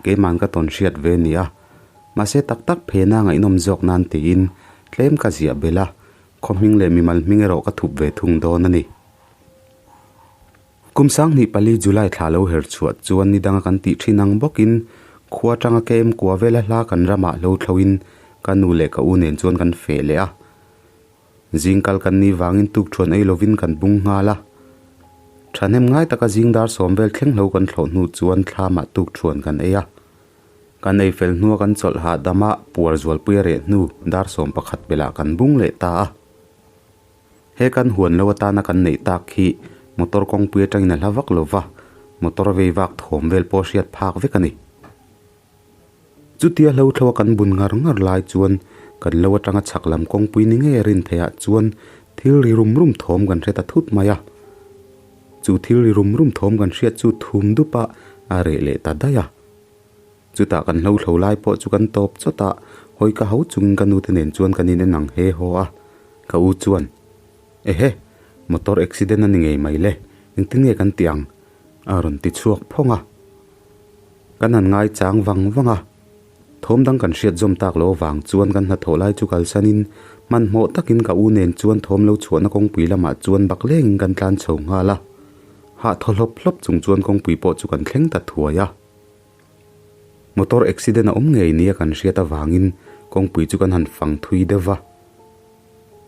Keiman ka tawn hriat ve nia. Mahse tak tak phena ngaihnawm zawk nan tiin tlem ka ziah belh a, khaw hming leh mimal hming erawh ka thup ve thung dawn a ni. Kum 2004 July thla lo her chhuah chuan ni danga kan tih thin ang bawkin khua atanga kem kua vela hla kan ramah hlo thloin ka nu leh ka u nen chuan kan feh leh a. Zing kal kan nih vangin tuk thuan ei lovin kan bung nghal a. Thahnem ngai taka zing dar sawm vel thleng hlo kan thlawh hnu chuan thlamah tuk thuan kan ei a. Kan ei fel hnua kan chawlh hahdam a, puar zualpui a reh hnu dar 11 belah kan bung leh ta a. He kan huan lo atana kan neih tak hi motor kawngpui atangin a hla vak lo va, motor vei vak thawm vel pawh hriat phak vek a ni. Chutia hlo thlo a kan bun ngar ngar lai chuan kan lo atanga chhak lam kawngpui ni ngei a rin theih ah chuan thil ri rum rum thawm kan hre ta thut mai a. Chu thil ri rum rum thawm kan hriat chu thum dup a a reh leh ta daih a. Chutah kan hlo thlo lai pawh chu kan tawp chawt a, hawi ka ho chungin ka nute nen chuan kan in en ang he haw a. Ka u chuan, Ehe, motor accident a ni ngei mai le, engtin nge kan tih ang? a rawn ti chhuak phawng a. Kan han ngai chang vang vang a, thawm dang kan hriat zawm tak loh avang chuan kan hnathawh lai chu kalsanin hmanhmawh takin ka u nen chuan thawm lo chhuahna kawngpui lamah chuan bak lengin kan tlan chho nghal a. Hah thaw hlawp hlawp chung chuan kawngpui pawh chu kan thleng ta thuai a. Motor accident a awm ngei nia kan hriat avangin kawngpui chu kan han fang thui deuh va.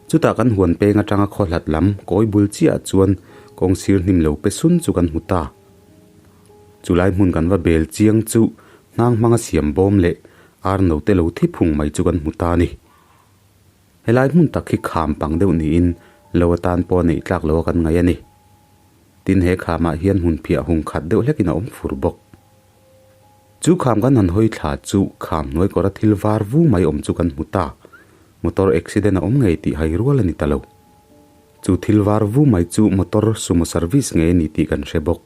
Chutah kan huan peng atanga khaw hlat lam kawi bul chiahah chuan kawng sir hnim lo pe sun chu kan hmu ta. Chulai hmun kan va bel chiang chu hnang hmanga siam bawm leh ar note lo thi phung mai chu kan hmu ta a ni. Helai hmun tak hi kham pang deuh niin lo atan pawh a neih tlak lo a kan ngaih a ni. Tin he khamah hian hmun phiah hung khat deuh hlekin a awm fur bawk. Chu kham kan han hawi thla chu kham hnuai kawra thil var vu mai awm chu kan hmu ta. Motor accident a awm ngei tih hai rual a ni ta lo. Chu thil var vu mai chu motor sumo service ngei a ni tih kan hre bawk.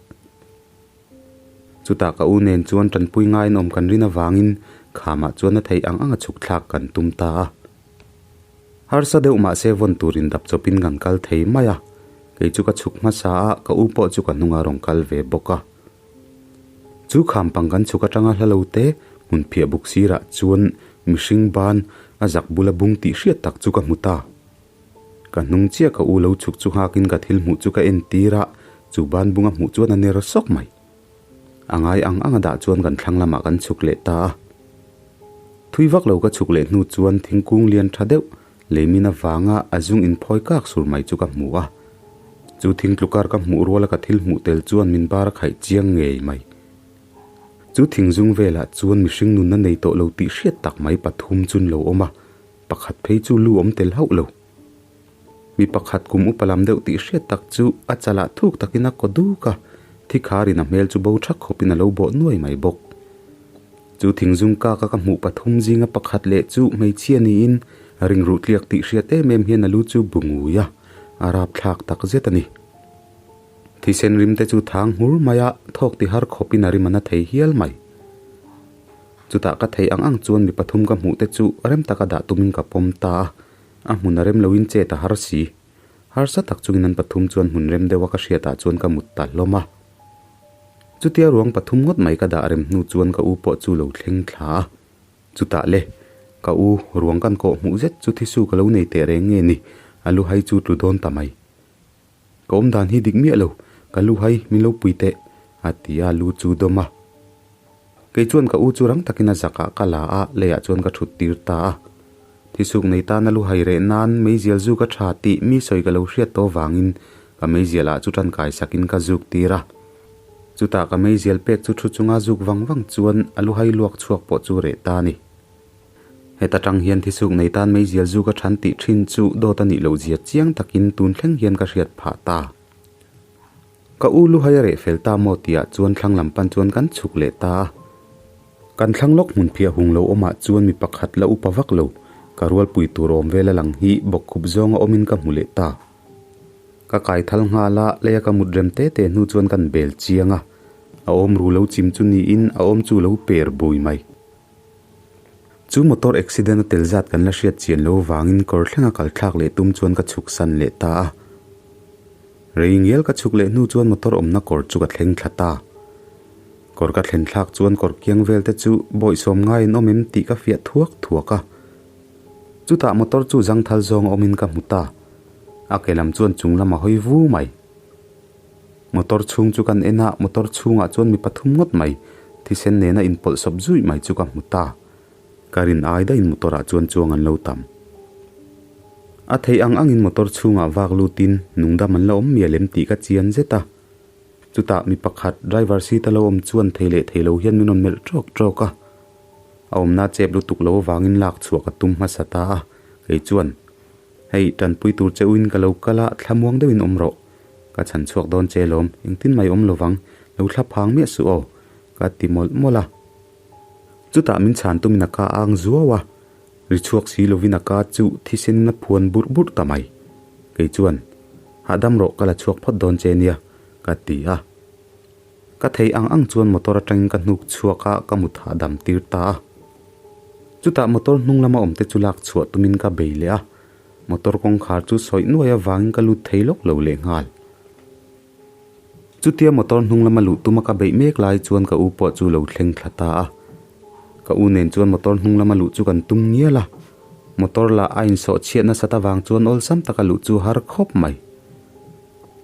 Chutah ka u nen chuan tanpui ngaiin awm kan rin avangin khamah chuan a theih ang anga chhuk thlak kan tum ta a. Harsa deuh mahse vawn turin dap chawpin kan kal thei mai a, kei chu ka chhuk hmasa a, ka u pawh chu ka hnungah rawn kal ve bawk a. Chu kham pang kan chhuk atanga hla lo te hmun phiah buk sirah chuan mihring ban a zak bula bung tih hriat tak chu ka hmu ta. Ka hnung chiah ka u lo chhuk chu nghakin ka thil hmuh chu ka en tir a, chu ban bunga hmuh chuan a ner sawk mai. A ngai ang ang a dah chuan kan thlang lamah kan chhuk leh ta a. Thui vak lo ka chhuk leh hnu chuan thingkung lian tha deuh leimin avanga a zung inphawi kak sur mai chu ka hmu a. Chu thing tlukar ka hmuh ruala ka thil hmuh tel chuan min bar a khaih chiang ngei mai. Chu thing zung velah chuan mihring nunna nei tawh lo tih hriat tak mai pathum chun lo awm a. Pakhat phei chu lu awm tel hauh lo. Mi pakhat kum upa lam deuh tih hriat tak chu a chalah thuk takin a kaw duk a, thi kharin a hmel chu bo thak khawpin a lo bawh nuai mai bawk. Chu thingzung kaka ka hmuh pathum zinga pakhat leh chu hmeichhia niin ringruh tliak tih hriat em em hian a lu chu bu ngui a, a rapthlak tak zet a ni. Thisen rim te chu thang nghur mai a, thawk ti har khawpin a rim a na thei hial mai. Chutah ka thei ang ang chuan mi pathum ka hmuh te chu rem taka dah tumin ka pawm ta a, a hmun a rem loin chet a har si. Harsa tak chungin an pathum chuan hmun rem deuha ka hriatah chuan ka mut ta hlawm a. Chutia ruang pathum ngawt mai ka dah rem hnu chuan ka u pawh chu lo thleng thla a. Chutah le, ka u ruang kan kawh hmuh zet chu thisu ka lo nei teh reng nge ni, a lu hai chu tlu dawn ta mai. Ka awm dan hi dik miah lo, ka lu hai min lo pui teh, a ti a, lu chu dawm a. Kei chuan ka u chu rang takin a zakah ka la a, leiah chuan ka thut tir ta a. Thisuk nei tan a lu hai reh nan meizial zuk a tha tih mi sawi ka lo hriat tawh vangin ka meizial ah chu tankai sakin ka zuk tir a. Chutah ka meizial pek chu thu chunga zuk vang vang chuan a lu hai luak chhuak pawh chu reh ta a ni. Heta tang hian thisuk nei tan meizial zuk a than tih thin chu dawt a nih loh zia chiang takin tun thleng hian ka hriat phah ta. Ka u lu hai a reh fel ta maw tihah chuan thlang lam pan chuan kan chhuk leh ta a. Kan thlang lawk hmun phiah hung lo awmah chuan mi pakhat la upa vak lo, ka rualpui tur awm vel a lang hi bawkkhup zawnga awmin ka hmu leh ta. Ka kai thal nghal a, leia ka mut rem te te hnu chuan kan bel chiang a. A awm ru lo chim chu niin a awm chu lo per bui mai. Chu motor accident a tel zat kan la hriat chian lo vangin kawr thlenga kal thlak leh tum chuan ka chhuk san leh ta a. Rei ngial ka chhuk leh hnu chuan motor awmna kawr chu ka thleng thla ta. Kawr ka thlen thlak chuan kawr kiang vel te chu bawihsawm ngaiin awm em tih ka fiah thuak thuak a. Chutah motor chu zangthal zawng a awmin ka hmu ta. A ke lam chuan chung lam a hawi vu mai. Motor chhung chu kan en a, motor chhungah chuan mi pathum ngawt mai thisen nena inpawlh sawp zuih mai chu ka hmu ta. Ka rin ai daihin motor ah chuan chuang an lo tam. A theih ang angin motor chhungah vak lutin nungdam an la awm mial em tih ka chian zet a. Chutah mi pakhat driver seat a lo awm chuan thei leh thei lo hian min rawn melh tawk tawk a. A awmna chep lutuk lo avangin lak chhuah ka tum hmasa ta a, kei chuan, Hei, tanpui tur che uin ka lo kal a, thlamuang deuhin awm rawh. Ka chhan chhuak dawn che lawm, engtin mai awm lovang, lo thla phang miah suh aw, ka ti mawlh mawlh a. Chutah min chhan tumin a ka ang zuau a, ri chhuak si lovin a ka chu thisen a phuan burh burh ta mai. Kei chuan, Hahdam rawh ka la chhuak phawt dawn che nia, ka ti a. Ka thei ang ang chuan motor atangin ka hnuk chhuak a, ka mut hahdam tir ta a. Chutah motor hnung lama awmte chu lak chhuah tumin ka bei leh a, motor kawngkhar chu sawi nuai avangin ka lut thei lawk lo lehnghal. Chutia motor hnung lama luh tuma ka beih mek lai chuan ka u pawh chu lo thleng thla ta a. Ka u nen chuan motor hnung lama luh chu kan tum ngial a. Motor lah a insawh chhiat nasat avang chuan awlsam taka luh chu har khawp mai.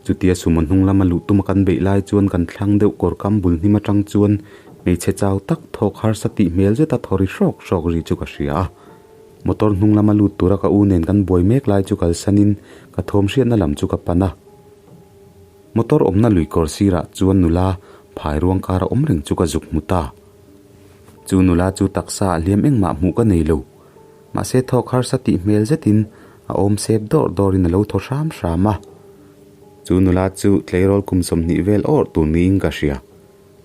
Chutia sumo hnung lama luh tuma kan beih lai chuan kan thlang deuh kawr kam bul hnim atang chuan hmeichhe chau tak thawk harsa tih hmel zeta thaw ri hrawk hrawk ri chu ka hria a. Motor hnung lama lut tura ka u nen kan buai mek lai chu kalsanin ka thawm hriatna lam chu ka pan a. Motor awmna lui kawr sirah chuan nula phai ruang kara awm reng chu ka zuk hmu ta. Chu nula chu taksa ah hliam engmah hmuh ka nei lo. Mahse thawk harsa tih hmel zetin a awm sep dawr dawrin a lo thaw hram hram a. Chu nula chu tleirawl kum 20 vel awrh tur niin ka hria.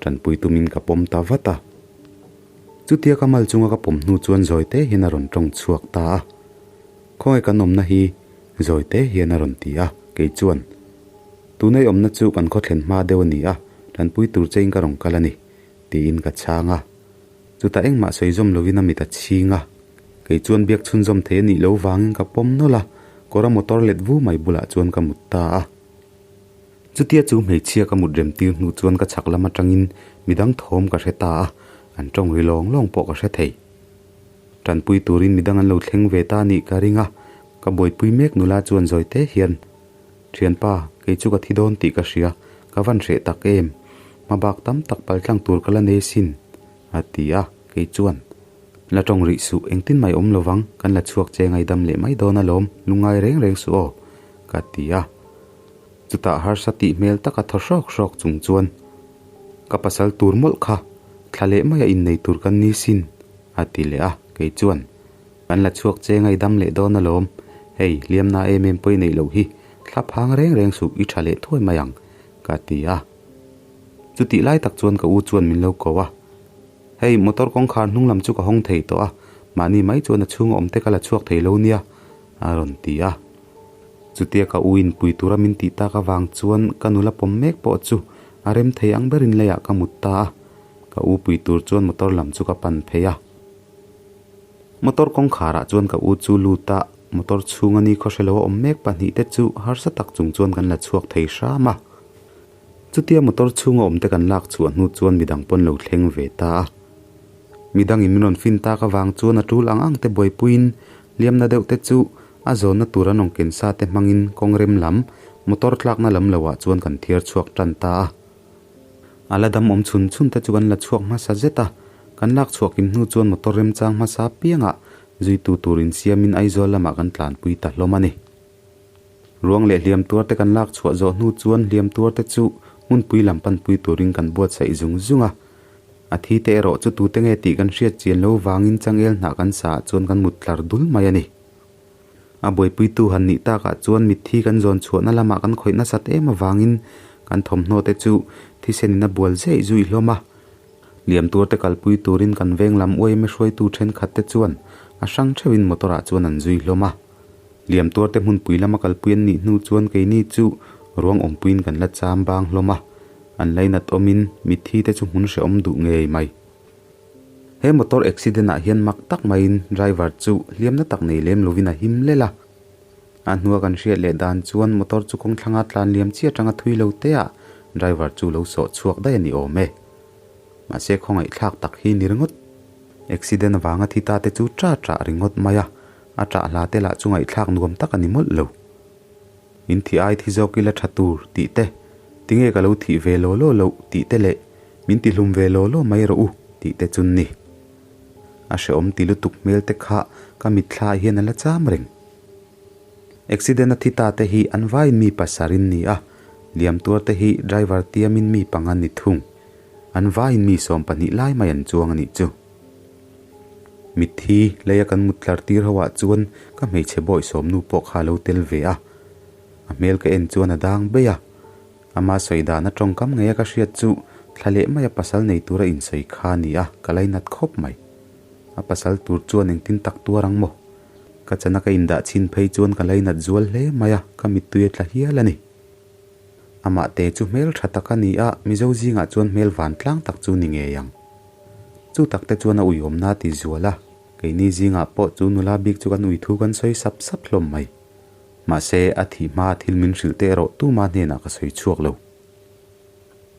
Tanpui tumin ka pawm ta vat a. Chutia ka mal chunga ka pawm hnu chuan zawi te hian a rawn tawng chhuak ta a. Khawnge kan awmna hi Zawi te hian a rawn ti a, kei chuan, Tunei awmna chu kan khaw thlen hma deuh a ni a, tanpui tur chein ka rawn kal a ni, tiin ka chhang a. Chutah engmah sawi zawm lovin a mit a chhing a, kei chuan biak chhunzawm thei a nih lo vangin ka pawm nawlh a, kawra motor let vu mai bulah chuan ka mut ta a. Chutia chu hmeichhia ka mut rem tir hnu chuan ka chhak lam atangin midang thawm ka hre ta a, an tawng ri lawng lawng pawh ka hre thei. Tanpui turin midang an lo thleng ve ta nih ka ring a, ka buaipui mek nula chuan zawi te hian, Thianpa, kei chu ka thi dawn tih ka hria, ka van hreh tak em? Hmabak tam tak paltlang tur ka la nei sin, a ti a, kei chuan, La tawng rih suh, engtin mai awm lovang, kan la chhuak che ngaidam leh mai dawn alawm, lungngai reng reng suh aw, ka ti a. Chutah harsa tih hmel taka thaw hrawk hrawk chung chuan, Ka pasal tur mawlh kha, thla leh maia innei tur kan ni sin, a ti leh a, kei chuan, Kan la chhuak che ngaidam leh dawn alawm, hei hliamna em em pawh i neih loh hi, thla phang reng reng suh i tha leh thuai mai ang, ka ti a. Chutih lai tak chuan ka u chuan min lo ko a, Hei motor kawngkhar hnung lam chu ka hawng thei tawh a, mahni mai chuan a chhunga awm te ka la chhuak thei lo nia, a rawn ti a. Chutia ka u inpui tura min tih tak avang chuan ka nula pawm mek pawh chu a rem thei ang berin leiah ka mut ta a, ka u pui tur chuan motor lam chu ka pan phei a. Motor kawngkharah chuan ka u chu lut a, motor chhunga ni khaw hrelo a awm mek pahnihte chu harsa tak chung chuan kan la chhuak thei hram a. Chutia motor chhunga awmte kan lak chhuah hnu chuan midang pawn lo thleng ve ta a. Midangin min rawn fin tak avang chuan a tul ang ang te buaipuiin hliamna deuh te chu a zawnna tur an rawn ken sa te hmangin kawng rem lam motor tlakna lam loah chuan kan thiar chhuak tan ta a. A la dam awm chhun chhun te chu kan la chhuak hmasa zet a, kan lak chhuah kim hnu chuan motor remchang hmasa piangah zuitu tur insiamin Aizawl lamah kan tlanpui ta hlawm a ni. Ruang leh hliam tuar te kan lak chhuah zawh hnu chuan hliam tuar te chu hmunpui lam panpui turin kan buatsaih zung zung a. A thi te erawh chu tute nge tih kan hriat chian lo vangin changel hnah kan sa ah chuan kan mut tlar dul mai a ni. A buaipuitu han nih takah chuan mitthi kan zawn chhuahna lamah kan khawih nasat em avangin kan thawmhnaw te chu thisenin a bual zeih zuih hlawm a. Hliam tuar te kalpui turin kan veng lam uaime hruaitu thenkhat te chuan a hrang theuhin motor ah chuan an zui hlawm a. Liam tuarte hmunpui lama kalpui an nih hnu chuan keini chu ruang awmpuiin kan la cham bang hlawm a, an lainat awmin mitthi te chu hmun hrehawm duh ngei mai. He motor accident ah hian mak tak maiin driver chu hliamna tak nei lem lovin a him lel a. A hnua kan hriat leh dan chuan motor chu kawng thlanga tlan liam chi atanga thui lo te ah driver chu lo sawh chhuak daih a ni awm e. Mahse khawngaihthlak tak hi ni ringawt. Accident avanga thi ta te chu ṭah ṭah ringawt mai a, a ṭah hla te lah chu ngaihthlak nuam tak a ni mawlh lo. In thih ai thi zawk ila ṭha tur tih te, tinge ka lo thih ve law law loh tih te leh min ti hlum ve law law mai rawh u tih te chu ni. A hrehawm ti lutuk hmel te kha ka mitthla ah hian a la cham reng. Accident a thi ta te hi an vaiin mi pasarin ni a, liam tuar te hi driver tiamin mi panga ni thung. An vaiin mi 12 lai mai an chuang a nih chu. Mitthi leia kan mut tlar tir ho ah chuan ka hmeichhe bawi sawmnu pawh kha a lo tel ve a. A hmel ka en chuan a dang bei a. Ama sawi dan a tawngkam ngei a ka hriat chu thla leh mai a pasal nei tura insawi kha a ni a, ka lainat khawp mai. A pasal tur chuan engtin tak tuar ang maw? Ka chana ka indah chhin phei chuan ka lainat zual hle mai a, ka mittui a tla hial a ni. Amah te chu hmel tha tak a ni a, Mizo zingah chuan hmel vantlang tak chu ni ngei ang. Chu tak te chuan a uiawmna a ti zual a, keini zingah pawh chu nula bik chu kan ui thu kan sawi sap sap hlawm mai. Mahse, a thih hma thil min hrilh te erawh tuma hnenah ka sawi chhuak lo.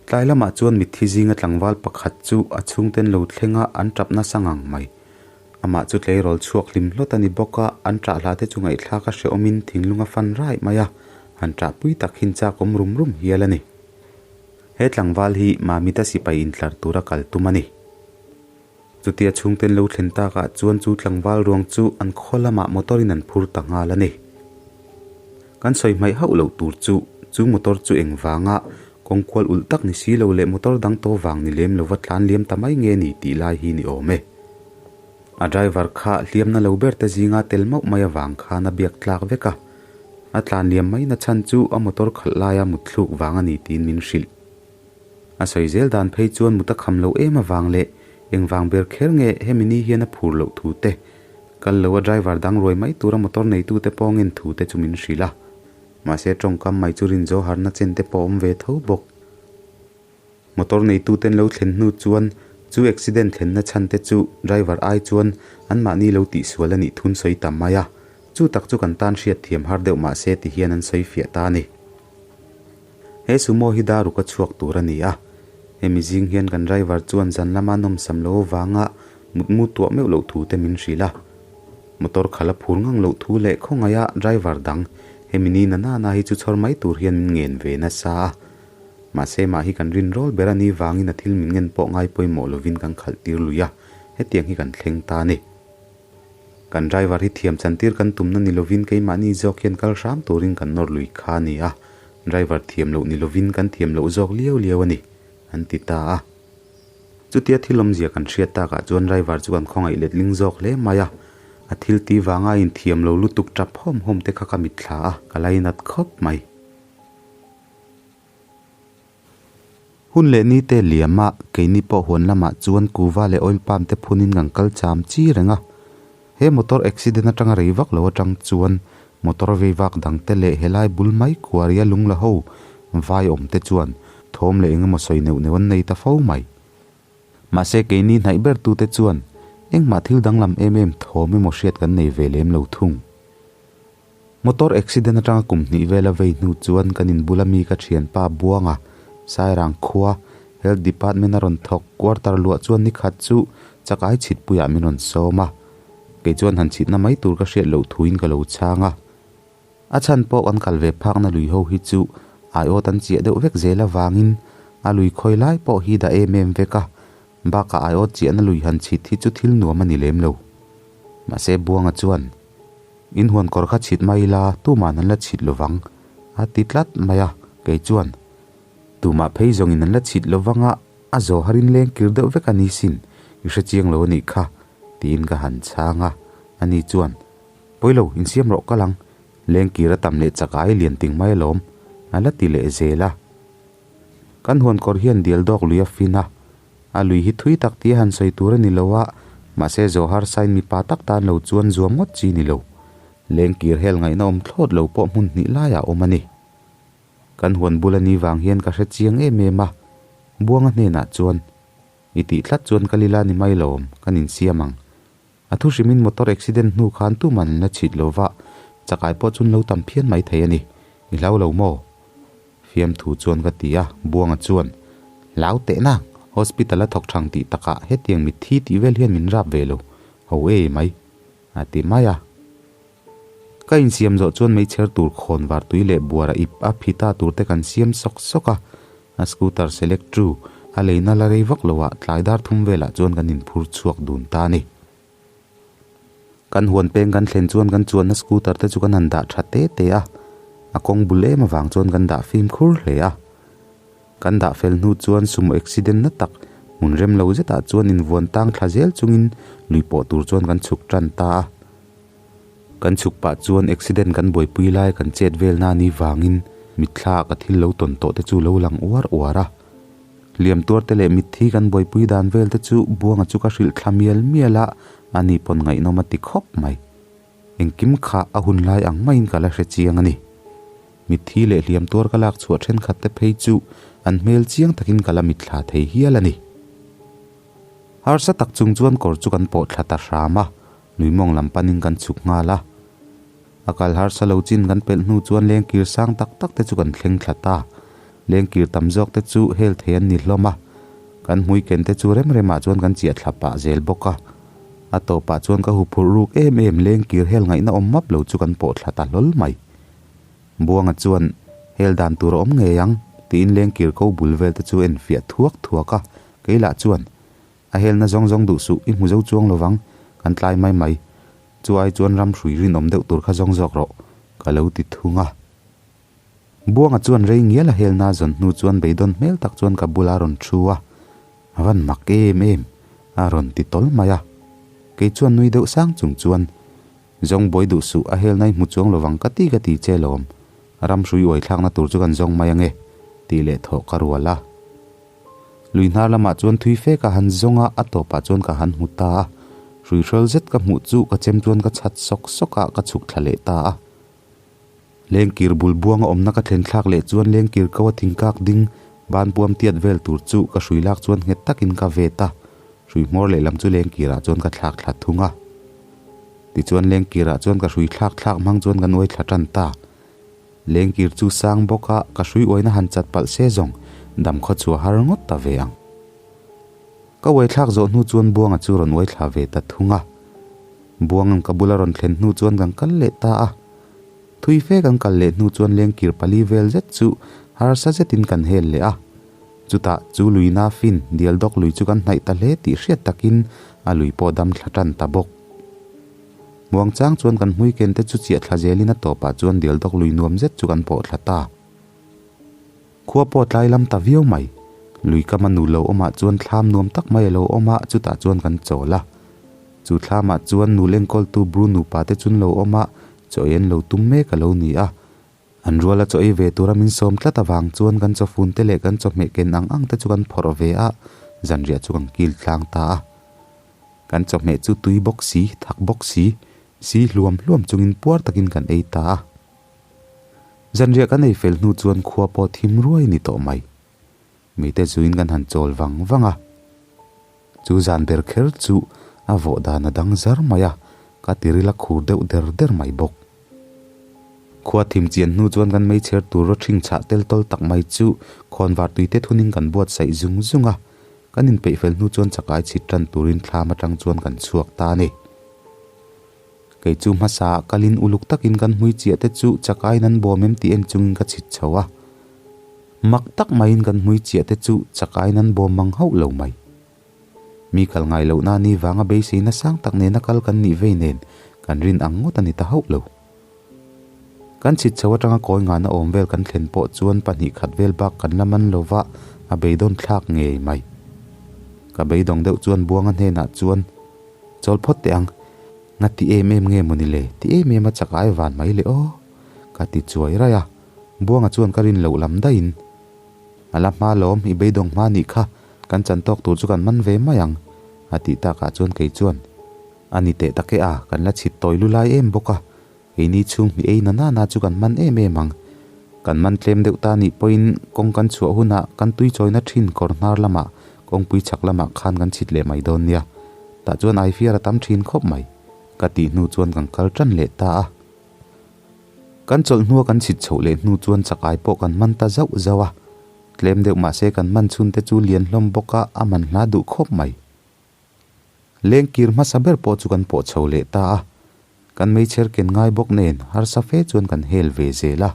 Tlai lamah chuan mitthi zinga tlangval pakhat chu a chhungten lo thlenga an tap nasa ngang mai. Amah chu tleirawl chhuak hlim hlawt a ni bawk a, an ṭah hla te chu ngaihthlak a hrehawmin thinlung a fan raih mai a, han ṭah pui tak hin chak awm rum rum hial a ni. He tlangval hi Mamita sipai intlar tura kal tum a ni. Chutia chhungten lo thlen takah chuan chu tlangval ruang chu an khaw lamah motor in an phur ta nghal a ni. Kan sawi hmaih hauh loh tur chu, chu motor chu engvanga kawng kual ulh tak ni si lo leh motor dang to vang ni lem lova tlan liam ta mai nge ni tih lai hi ni awm e. A driver kha hliamna lo ber te zinga tel mauh mai avang khan a biak tlak vek a. A tlan liam mai na chhan chu a motor khalh laia mutthluk vang a ni tiin min hrilh. A sawi zel dan phei chuan mut a kham loh em avang leh engvang ber kher nge hemi ni hian a phur loh thu te, kal lo a driver dang ruai mai tura motor neitu te pawh ngen thu te chu min hrilh a. Mahse tawngkam mai chu rin zo harna chen te pawh awm ve tho bawk. Motor neitu ten lo thlen hnu chuan chu accident thlenna chhan te chu driver ai chuan anmahni lo tihsual a nih thun sawi ta mai a, chu tak chu kan tan hriatthiam har deuh mahse ti hian an sawi fiah ta a ni. He sumo hi daruk a chhuak tur a ni a, hemi zing hian kan driver chuan zan lama nawmsam lo avanga mutmu tuah meuh loh thu te min hrilh a. Motor khalh a phur ngang loh thu leh khawngaiha driver dang hemi ni na nana hi chu chhawr mai tur hian min ngen ve nasa a. Mahse mah hi kan rin rawl ber a ni vangin a thil min ngen pawh ngai pawimawh lovin kan khalh tir lui a, hetiang hi kan thleng ta a ni. Kan driver hi thiam chantir kan tumna ni lovin keimahni zawk hian kal hram turin kan nawr lui kha a ni a, driver thiam loh ni lovin kan thiam loh zawk liau liau a ni, an ti ta a. Chutia thil awmzia kan hriat takah chuan driver chu kan khawngaih letling zawk hle mai a, a thil ti vanga inthiam lo lutuk tap hawm hawm te kha ka mitthla a, ka lainat khawp mai. Hun leh ni te liam a, keini pawh huan lamah chuan kuva leh oil palm te phunin kan kal cham chi reng a. He motor accident atanga rei vak lo atang chuan motor vei vak dang te leh helai bul mai kuaria lung la ho vai awm te chuan thawm leh engemaw sawi neuh neuh an nei ta fo mai. Mahse keini hnaih ber tute chuan engmah thil danglam em em thawm emaw hriat kan nei ve lem lo thung. Motor accident atanga kum hnih vela vei hnu chuan kan inbula mi ka thianpa Buanga, Sairang khua, Health Department a rawn thawk quarter luah chuan nikhat chu chakai chhitpuiah min rawn sawm a. Kei chuan han chhitna mai tur ka hriat loh thuin ka lo chhang a. A chhan pawh kan kal ve phakna lui ho hi chu aiawt an chiah deuh vek zel avangin a lui khawi lai pawh hi dah em em vek a, bakah aiawt chiahna lui han chhit hi chu thil nuam a ni lem lo. Mahse Buanga chuan. In huan kawr kha chhit mai ila tuma'n an la chhit lovang a ti tlat mai a, kei chuan tumah phei zawngin an la chhit lovang a, a zaw harin leng kir deuh vek a ni sin, i hre chiang lo a nih kha, tiin ka han chhang a, ani chuan, Pawilo, insiam rawh kal ang, leng kir a tam leh chak ai lian ting mai alawm, a la ti leh zel a. Kan huan kawr hian dial dawk lui a fin a, A lui hi thui tak tia han sawi tur a ni lo a, mahse Zohar sain mipa tak tan lo chuan zuam ngawt chi ni lo. Lengkir hel ngaihna awm thlawt lo pawh hmun hnih laiah a awm a ni. Kan huan bul a ni vang hian ka hre chiang em em a, Buanga hnenah chuan, I tih tlat chuan ka lila ni mai lo awm, kan insiam ang. A thu hrimin motor accident hnu khan tuman an la chhit lo va, chakai pawh chun lo tam phian mai thei a ni. I hlau lo maw? Fiamthu chuan ka ti a, Buanga chuan, Hlau teh nang! Hospital a thawk thang tih takah hetiang mitthi tih vel hian min rap ve lo, ho e mai, a ti mai a. Ka insiam zawh chuan meichher tur khawn var tui leh buara ip a phita tur te kan siam sawk sawk a, a scooter select tu a leina la rei vak loah tlai dar thum velah chuan kan inphur chhuak dun ta a ni. Kan huan peng kan thlen chuan kan chuanna scooter te chu kan han dah tha te te a, a kawng bul em avang chuan kan dah fimkhur hle a. Kan dah fel hnu chuan sumo accident na tak hmun rem lo zetah chuan invuan tang thla zel chungin lui pawh tur chuan kan chhuk tan ta a. Kan chhuk pah chuan accident kan buaipui lai kan chet velna ni vangin mitthla ah ka thil lo tawn tawh te chu lo lang uar uar a. Hliam tuar te leh mitthi kan buaipui dan vel te chu Buanga chu ka hrilh thla mial mial a, ani pawn ngaihnawm a ti khawp mai. Engkim kha a hun lai ang maiin ka la hre chiang a ni. Mitthi leh hliam tuar ka lak chhuah thenkhat te phei chu an hmel chiang takin ka la mitthla thei hial a ni. Harsa tak chung chuan kawr chu kan pawh thla ta hram a, nuimawng lam panin kan chhuk nghal a. A kal harsa lo chin kan pelh hnu chuan lengkir sang tak tak te chu kan thleng thla ta. Lengkir tam zawk te chu hel thei an ni hlawm a, kan hmui ken te chu rem remah chuan kan chiah thla pah zel bawk a. A tawpah chuan ka huphurh ruk em em lengkir hel ngaihna awm map lo chu kan pawh thla ta hlawl mai. Buanga chuan hel dan tur a awm ngei ang tiin lengkir ko bul vel te chu en fiah thuak thuak a, kei lah chuan A helna zawng zawng duh suh, i hmu zo chuang lo vang, kan tlai mai mai. Chu ai chuan ram hrui rinawm deuh tur kha zawng zawk rawh, ka lo ti thung a. Buanga chuan rei ngial a helna zawn hnu chuan beidawn hmel tak chuan ka bula rawn thu a, A van mak em em, a rawn ti tawl mai a. Kei chuan nui deuh sang chung chuan, Zawng buai duh suh, a helna i hmu chuang lo vang ka ti ka ti che lawm. Ram hrui uai thlakna tur chu kan zawng mai ange, tih leh thawh ka rual a. Lui hnar lamah chuan thui fe ka han zawng a, a tawpah chuan ka han hmu ta a. Hrui hrawl zet ka hmuh chu ka chem chuan ka chhat sawk sawk a, ka chhuk thla leh ta a. Lengkir bul buanga awmna ka thlen thlak leh chuan lengkir ko a thingkak ding ban puam tiat vel tur chu ka hrui lak chuan nghet takin ka vet a, hrui hmawr lehlam chu lengkirah chuan ka thlak thla thung a. Tichuan lengkirah chuan ka hrui thlak thlak hmang chuan ka nuai thla tan ta. Lengkir chu sang bawk a, ka hrui uaina han chat palh se zawng, dam khaw chu a har ngawt ta ve ang. Ka uai thlak zawh hnu chuan Buanga chu rawn uai thla ve ta thung a. Buanga'n ka bula rawn thlen hnu chuan kan kal leh ta a. Thui fe kan kal leh hnu chuan lengkir pali vel zet chu harsa zetin kan hel leh a. Chutah chu luina fin dial dawk lui chu kan hnaih ta hle tih hriat takin a lui pawh dam thla tan ta bawk. Muang chang chuan kan hmui ken te chu chiah thla zelin a tawpah chuan dial dawk lui nuam zet chu kan pawh thla ta. Khua pawh tlai lam ta viau mai. Lui kama nu lo awmah chuan thlam nuam tak mai a lo awm a, chutah chuan kan chawl a. Chu thlamah chuan nu lenkawltu Bru nupa te chun lo awm a, chaw ei an lo tum mek a lo ni a. An ruala chaw ei ve tura min sawm tlat avang chuan kan chawfun te leh kan chawhmeh ken ang ang te chu kan phawrh ve a, zanriah chu kan kil tlang ta a. Kan chawhmeh chu tui bawk si, thak bawk si, si hluam hluam chungin puar takin kan ei ta a. Zanriah kan ei fel hnu chuan khua pawh thim ruai ni tawh mai. Mite zuin kan han chawl vang vang a. Chu zan ber kher chu a vawh dan a dang zar mai a, ka tiril a khur deuh der der mai bawk. Khua thim chian hnu chuan kan meichher tur raw ṭhing chhah tel tawl tak mai chu khawnvar tuite thunin kan buatsaih zung zung a, kan inpeih fel hnu chuan chakai chhit ṭan turin thlam aṭang chuan kan chhuak ta a ni. Kei chu hmasa ah kalin uluk takin kan hmui chiah te chu chakaiin an bawm em tih en chungin ka chhit chho a. Mak tak maiin kan hmui chiah te chu chakaiin an bawm mang hauh lo mai. Mi kal ngai lohna ni vanga beiseina sang tak nena kal kan nih vei nen kan rin ang ngawt a ni ta hauh lo. Kan chhit chho atanga kawi ngana awm vel kan thlen pawh chuan pahnih khat vel bak kan la man lova a beidawn thlak ngei mai. Ka beidawng deuh chuan Buanga hnenah chuan Chawl phawt teh ang, nga ti em em nge mawni le, ti em em a chak ai van mai le aw, ka ti chuai raih a, Buanga chuan ka rin loh lam daihin, A la hma lawm, i beidawng hma nih kha, kan chan tawk tur chu kan man ve mai ang, a tih takah chuan kei chuan, A ni teh tak e a, kan la chhit tawi lu lai em bawk a, keini chhung hmi ei na nana chu kan man em em ang. Kan man tlem deuh ta nih pawhin kawng kan chhuah hunah kan tui chawina thin kawr hnar lamah kawngpui chhak lamah khan kan chhit leh mai dawn nia. Tah chuan aifiar a tam thin khawp mai. Ka tih hnu chuan kan kal tan leh ta a. Kan chawlh hnua kan chhit chhoh leh hnu chuan chakai pawh kan man ta zauh zauh a. Tlem deuh mahse kan man chhun te chu lian hlawm bawk a, a man hla duh khawp mai. Lengkir hmasa ber pawh chu kan pawh chho leh ta a, kan meichher ken ngai bawk nen harsa fe chuan kan hel ve zel a.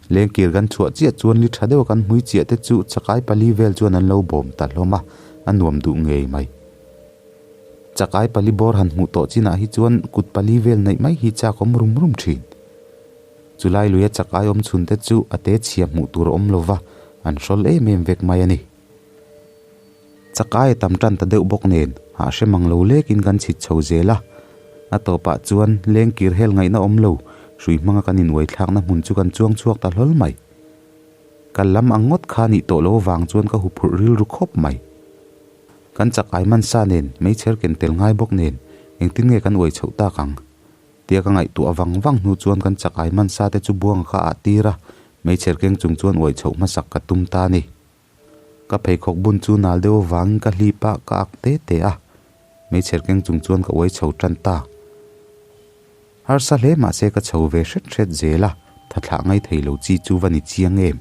Lengkir kan chhuah chiah chuan li tha deuha kan hmui chiah te chu chakai pali vel chuan an lo bawm ta hlawm a, a nuam duh ngei mai. Chakai pali bawr han hmuh tawh chinah hi chuan kut pali vel neih mai hi chak awm rum rum thin. Chulai luia chakai awm chhun te chu a te chhia hmuh tur a awm lova, an hrawl em em vek mai a ni. Chakai a tam tan ta deuh bawk nen hah hre mang lo lekin kan chhit chho zel a. A tawpah chuan lengkir hel ngaihna awm lo, hrui hmanga kan inuai thlakna hmun chu kan chuang chhuak ta hlawl mai. Kal lam ang ngawt kha nih tawh lo avang chuan ka huphurh rilru khawp mai. Kan chakai man sa nen, meichher ken tel ngai bawk nen, engtin nge kan uai chhoh tak ang? Tia ka ngaihtuah vang vang hnu chuan kan chakai man sa te chu buanga ka ah tir a, meichher keng chung chuan uai chhoh hmasak ka tum ta a ni. Ka pheikhawk bun chu nal deuh avangin ka hlip a, ka ak te te a. Meichher keng chung chuan ka uai chho tan ta. Harsa hle mahse ka chho ve hret hret zel a, thathlah ngai thei lo chi chu va ni chiang em.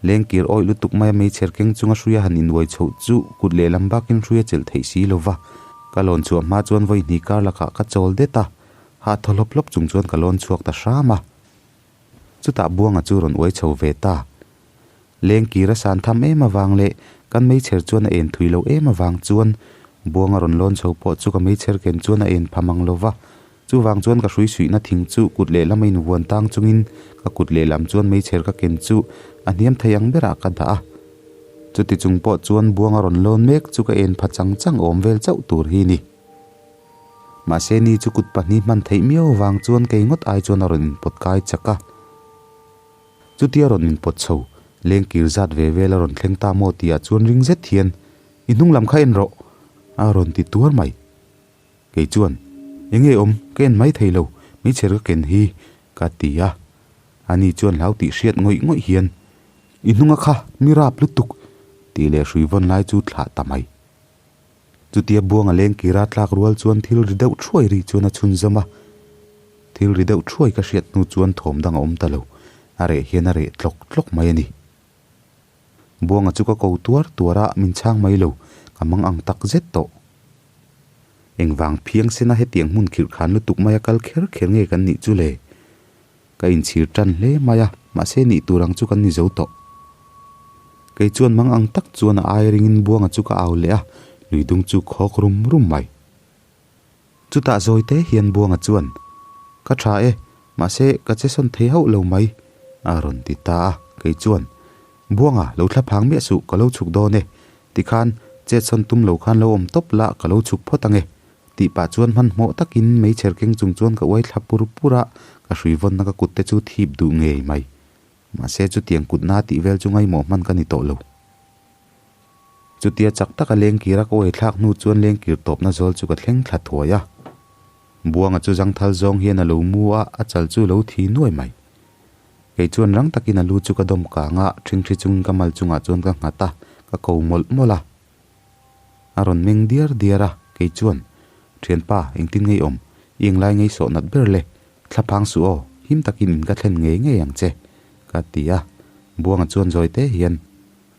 Lengkir awih lutuk maia meichher keng chunga hruia han inuai chhoh chu kut lehlam bakin hruia chelh theih si lo va, ka lawn chhuah hma chuan vawi hnih kar lakah ka chawl det a, hah thaw hlawp hlawp chung chuan ka lawn chhuak ta hram a. Chutah Buanga chu rawn uai chho ve ta. Lengkir a san tham em avang leh kan meichher chuan a en thui lo em avang chuan Buanga rawn lawn chho pawh chu ka meichher ken chuan a en pha mang lo va. Chuvang chuan ka hrui suihna thing chu kut lehlam a invuan tang chungin ka kut lehlam chuan meichher ka ken chu a hniam thei ang berah ka dah a. Chuti chung pawh chuan Buanga rawn lawn mek chu ka en pha chang chang awm vel chauh tur hi ni. Mahse ni chu kut pahnih hman theih miau avang chuan kei ngawt ai chuan a rawn inpawt kai chak a. Chutia rawn inpawt chho, lengkir zat ve vel a rawn thleng ta maw tihah chuan ring zet hian, I hnung lam kha en rawh! a rawn ti tuar mai. Kei chuan, Enge awm, ka en mai thei lo, meichher ka ken hi, ka ti a. Ani chuan hlau tih hriat ngawih ngawih hian, I hnunga kha, mi rap lutuk! tih leh hrui vawn lai chu thlah ta mai. Chutia buanga lengkira tlak rual chuan thil ri deuh thuai ri chuan a chhunzawm a. Thil ri deuh thuai ka hriat hnu chuan thawm dang a awm ta lo, a reh hian a reh tlawk tlawk mai a ni. Buanga chu ka ko tuar tuar a, min chhang mai lo, ka mang ang tak zet tawh. Engvang phiang sena hetiang hmun khirh khan lutuk maia kal kher kher nge kan nih chu le? Ka inchhir tan hle mai a, mahse nih tur ang chu kan ni zo tawh. Kei chuan mang ang tak chuan a ai ringin Buanga chu ka au leh a, lui dung chu khawk rum rum mai. Chutah zawi te hian Buanga chuan, Ka tha e, mahse ka che sawn thei hauh lo mai, a rawn ti ta a. Kei chuan, Buanga, lo thla phang miah suh, ka lo chhuk dawn e. Tikhan, chet sawn tum lo khan lo awm tawp la, ka lo chhuk phawt ang e. Tih pah chuan hmanhmawh takin meichher keng chung chuan ka uai thla pur pur a, ka hrui vawnna ka kut te chu thip duh ngei mai. Mahse chutiang kutna tih vel chu ngaimawh hman ka ni tawh lo. Chutia chak taka lengkir a ka uai thlak hnu chuan lengkir tawpna zawl chu ka thleng thla thuai a. Buanga chu zangthal zawng hian a lo mu a, a chal chu lo thi nuai mai. Kei chuan rang takin a lu chu ka dawm kang a, ṭhingṭhi chungin ka mal chungah chuan ka nghat a, ka ko mawlh mawlh a. A rawn meng diar diar a, kei chuan, Thianpa, engtin ngei awm? I englai ngei sawh nat ber le? Thlaphang suh aw, him takin in ka thlen ngei ngei ang che, ka ti a. Buanga chuan zawi te hian,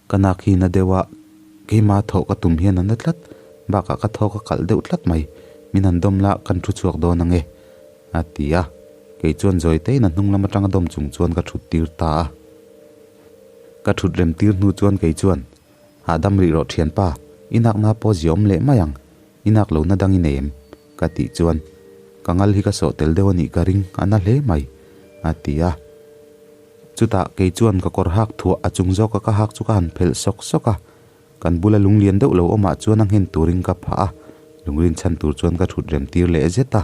Ka nak hi na deuh a, keima thawh ka tum hian a na tlat, bakah ka thawk a kalh deuh tlat mai, min han dawm la, kan thu chhuak dawn ang e, a ti a. Kei chuan zawi tein a hnung lam atanga dawm chung chuan ka thut tir ta a. Ka thut rem tir hnu chuan kei chuan, Hahdam rih rawh thianpa, i nakna pawh ziaawm leh mai ang, i nak lohna dang i nei em? ka tih chuan, Ka ngal hi ka sawh tel deuh a nih ka ring, a na hle mai, a ti a. Chutah kei chuan ka kawr hak thuah a chung zawka ka hak chu ka han phelh sawk sawk a, kan bula lunglian deuh lo awmah chuan a nghen turin ka phah a, lungrin chhan tur chuan ka thut rem tir leh zet a.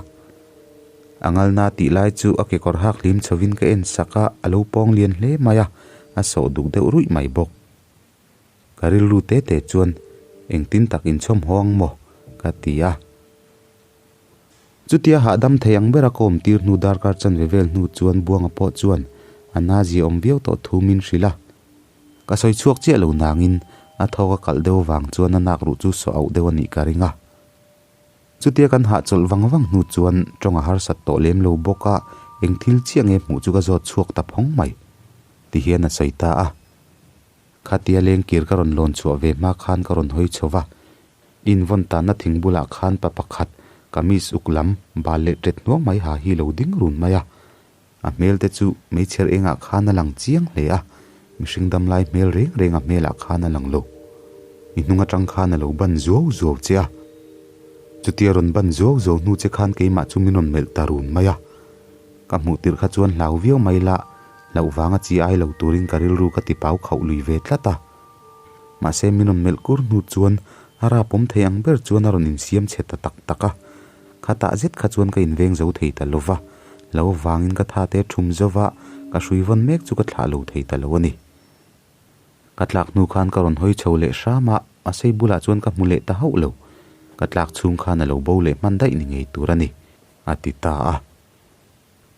A ngalna tih lai chu a kekawr hak hlim chhovin ka en sak a, a lo pawng lian hle mai a, a sawh duk deuh ruih mai bawk. Ka rilru te te chuan engtin tak inchhawm haw ang maw? ka ti a. Chutia hahdam thei ang bera ka awm tir hnu darkar chanve vel hnu chuan Buanga pawh chuan a na zia awm viau tawh thu min hrilh a. Ka sawi chhuak chiah lo nangin a thawk a kalh deuh avang chuan a nak ruh chu saw auh deuh a nih ka ring a. Chutia kan hahchawlh vang vang hnu chuan tawng a harsat tawh lem lo bawk a, eng thil chiah nge hmuh chu ka zawt chhuak ta phawng mai. Ti hian a sawi ta a. Khatia lengkir ka rawn lawn chhuah ve hma khan ka rawn hawi chho va, invawn tanna thing bulah khan pa pakhat kamis uk lam bal leh ṭet hnuang mai ha hi lo ding run mai a. A hmel te chu meichher engah khan a lang chiang hle a, mihring damlai hmel reng reng a hmelah khan a lang lo. I hnung atang khan a lo ban zuau zuau che a. Chutia rawn ban zuau zuau hnu che khan keimah chu min rawn melh ta run mai a. Ka hmuh tirh kha chuan hlau viau mai la, hlauh vanga chi ai lo turin ka rilru ka ti pau khauh lui ve tlat a. Mahse min rawn melh kur hnu chuan a rapawm thei ang ber chuan a rawn insiam chhe ta tak tak a. Khatah zet kha chuan ka inveng zo thei ta lo va, lo vangin ka tha te thum zo va, ka hrui vawn mek chu ka thlah lo thei ta lo a ni. Ka tlak hnu khan ka rawn hawi chho leh hram a, a sei bulah chuan ka hmu leh ta hauh lo. Ka tlak chhung khan a lo bo leh hman daih ni ngei tur a ni, a ti ta a.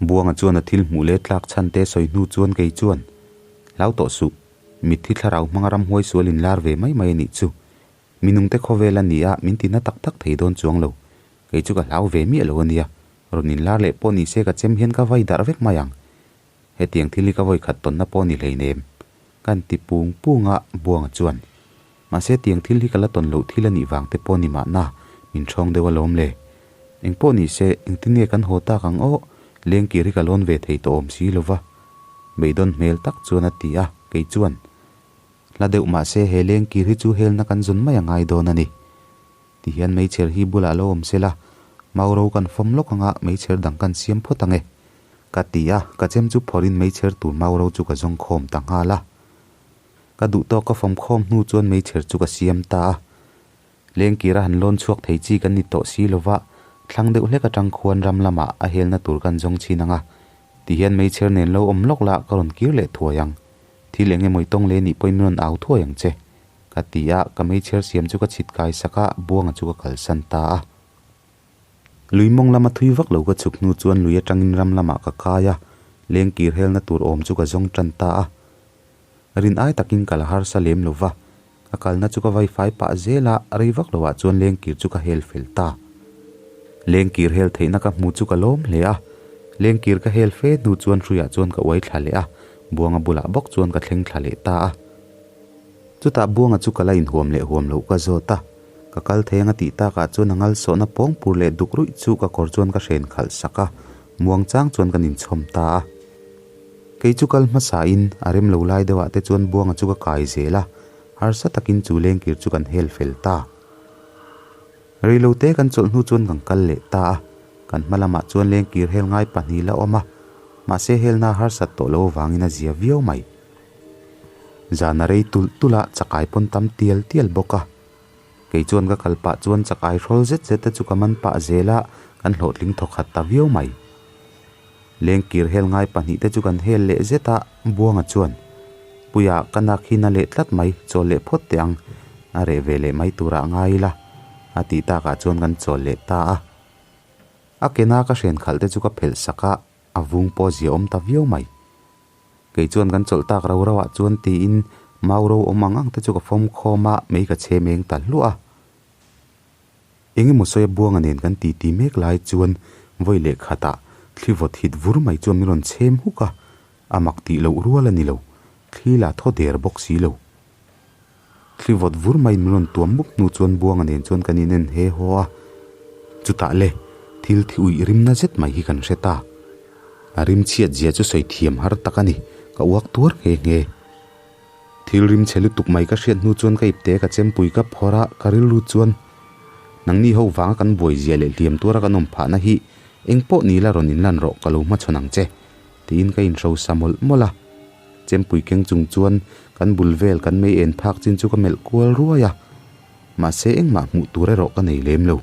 Buanga chuan a thil hmuh leh tlak chhan te sawi hnu chuan kei chuan, Hlau tawh suh, mitthi thlarau hmanga ramhuai sual inlar ve mai mai a nih chu. Minungte khawvel a ni a, min ti na tak tak thei dawn chuang lo. Kei chu ka hlau ve miah lo a nia. Rawn inlar leh pawh ni se ka chem hian ka vai darh vek mai ang. Hetiang thil hi ka vawi khat tawnna pawh ni hleinem. Kan ti pung pung a, Buanga chuan. Mahse tiang thil hi ka la tawn loh thil a nih vang te pawh ni mahna, min ṭhawng deuh alawm le. Eng pawh ni se, engtin nge kan haw tak ang aw, lengkir hi ka lawn ve thei tawh awm si lo va. Beidawn hmel tak chuan a ti a, kei chuan. Hla deuh mahse he lengkir hi chu helna kan zawn mai a ngai dawn a ni. Tihian meichher hi bulah lo awm sela, Mauro kan fawm lawk anga meichher dang kan siam phawt ang e. Ka ti a, ka chem chu phawrhin meichher tur Mauro chu ka zawng khawm ta nghal a. Ka duh tawk ka fawm khawm hnu chuan meichher chu ka siam ta a. Lengkir a han lawn chhuak thei chi kan ni tawh si lova, thlang deuh hlek atang khuan ram lamah a helna tur kan zawng chhin ang a. Tihian meichher nen lo awm lawk la ka rawn kir leh thuai ang. Thil eng emaw i tawng leh nih pawhin min rawn au thuai ang che. Ka ti a, ka meichher siam chu ka chhit kai sak a, Buanga chu ka kalsan ta a. Lui mawng lama thui vak lo ka chhuk hnu chuan lui atangin ram lamah ka kai a, lengkir helna tur awm chu ka zawng tan ta a. Rin ai takin ka la harsa lem lo va, ka kalna chu ka vai fai pah zel a, rei vak loah chuan lengkir chu ka hel fel ta. Lengkir hel theihna ka hmu chu ka lawm hle a, lengkir ka hel fe hnu chuan hruiah chuan ka uai thla leh a, Buanga bulah bawk chuan ka thleng thla leh ta a. Chutah Buanga chu ka la inhuam leh huam loh ka zawt a, ka kal thei anga tih takah chuan a ngal sawhna pawng pur leh duk ruih chu ka kawr chuan ka hren khalh sak a, muang chang chuan kan inchhawm ta a. Kei chu kal hmasain a rem lo lai deuhah te chuan Buanga chu ka kai zel a, harsa takin chu lengkir chu kan hel fel ta. Reilote kan chawlh hnu chuan kan kal leh ta a, kan hma lamah chuan lengkir hel ngai pahnih la awm a, mahse helna harsat tawh lo avangin a zia viau mai. Zan a rei tulh tulh a, chakai pawn tam tial tial bawk a. Kei chuan ka kal pah chuan chakai hrawl zet zet te chu ka man pah zel a, kan hlawhtling thawkhat ta viau mai. Lengkir hel ngai pahnih te chu kan hel leh zet a, Buanga chuan, Puia, ka nak hi na leh tlat mai, chawl leh phawt teh ang, a reh ve leh mai turah ngai ila, a tih takah chuan kan chawl leh ta a. A ke na ka hren khalh te chu ka phelh sak a, a vung pawh zia awm ta viau mai. Kei chuan kan chawlh tak rau rauah chuan tiin mau ro awm ang ang te chu ka fawm khawm a, mei ka chhe meng ta hluah a. Eng emaw sawi a Buanga nen kan titi mek lai chuan vawi leh khatah thli vawt hit vur mai chuan min rawn chhem huk a, a mak tih loh rual a ni lo, thli lah thaw der bawk si lo. Thli vawt vur maiin min rawn tuam mup hnu chuan Buanga nen chuan kan inen he haw a, chutah le thil thi uih rimna zet mai hi kan hre ta. A rim chhiat zia chu sawi thiam har tak a ni, ka uak tuar nghe nghe. Thil rim chhe lutuk mai ka hriat hnu chuan ka ipte ka chempui ka phawrh a, ka rilru chuan nangni ho vanga kan buai zia leh hliam tuara kan awm phahna hi eng pawh ni la rawn inlan rawh ka lo hmachhawn ang che tiin ka inhrosa mawlh mawlh a. Chempui keng chung chuan kan bul vel kan mei en phak chin chu ka melh kual ruai a, mahse engmah hmuh tur erawh ka nei lem lo.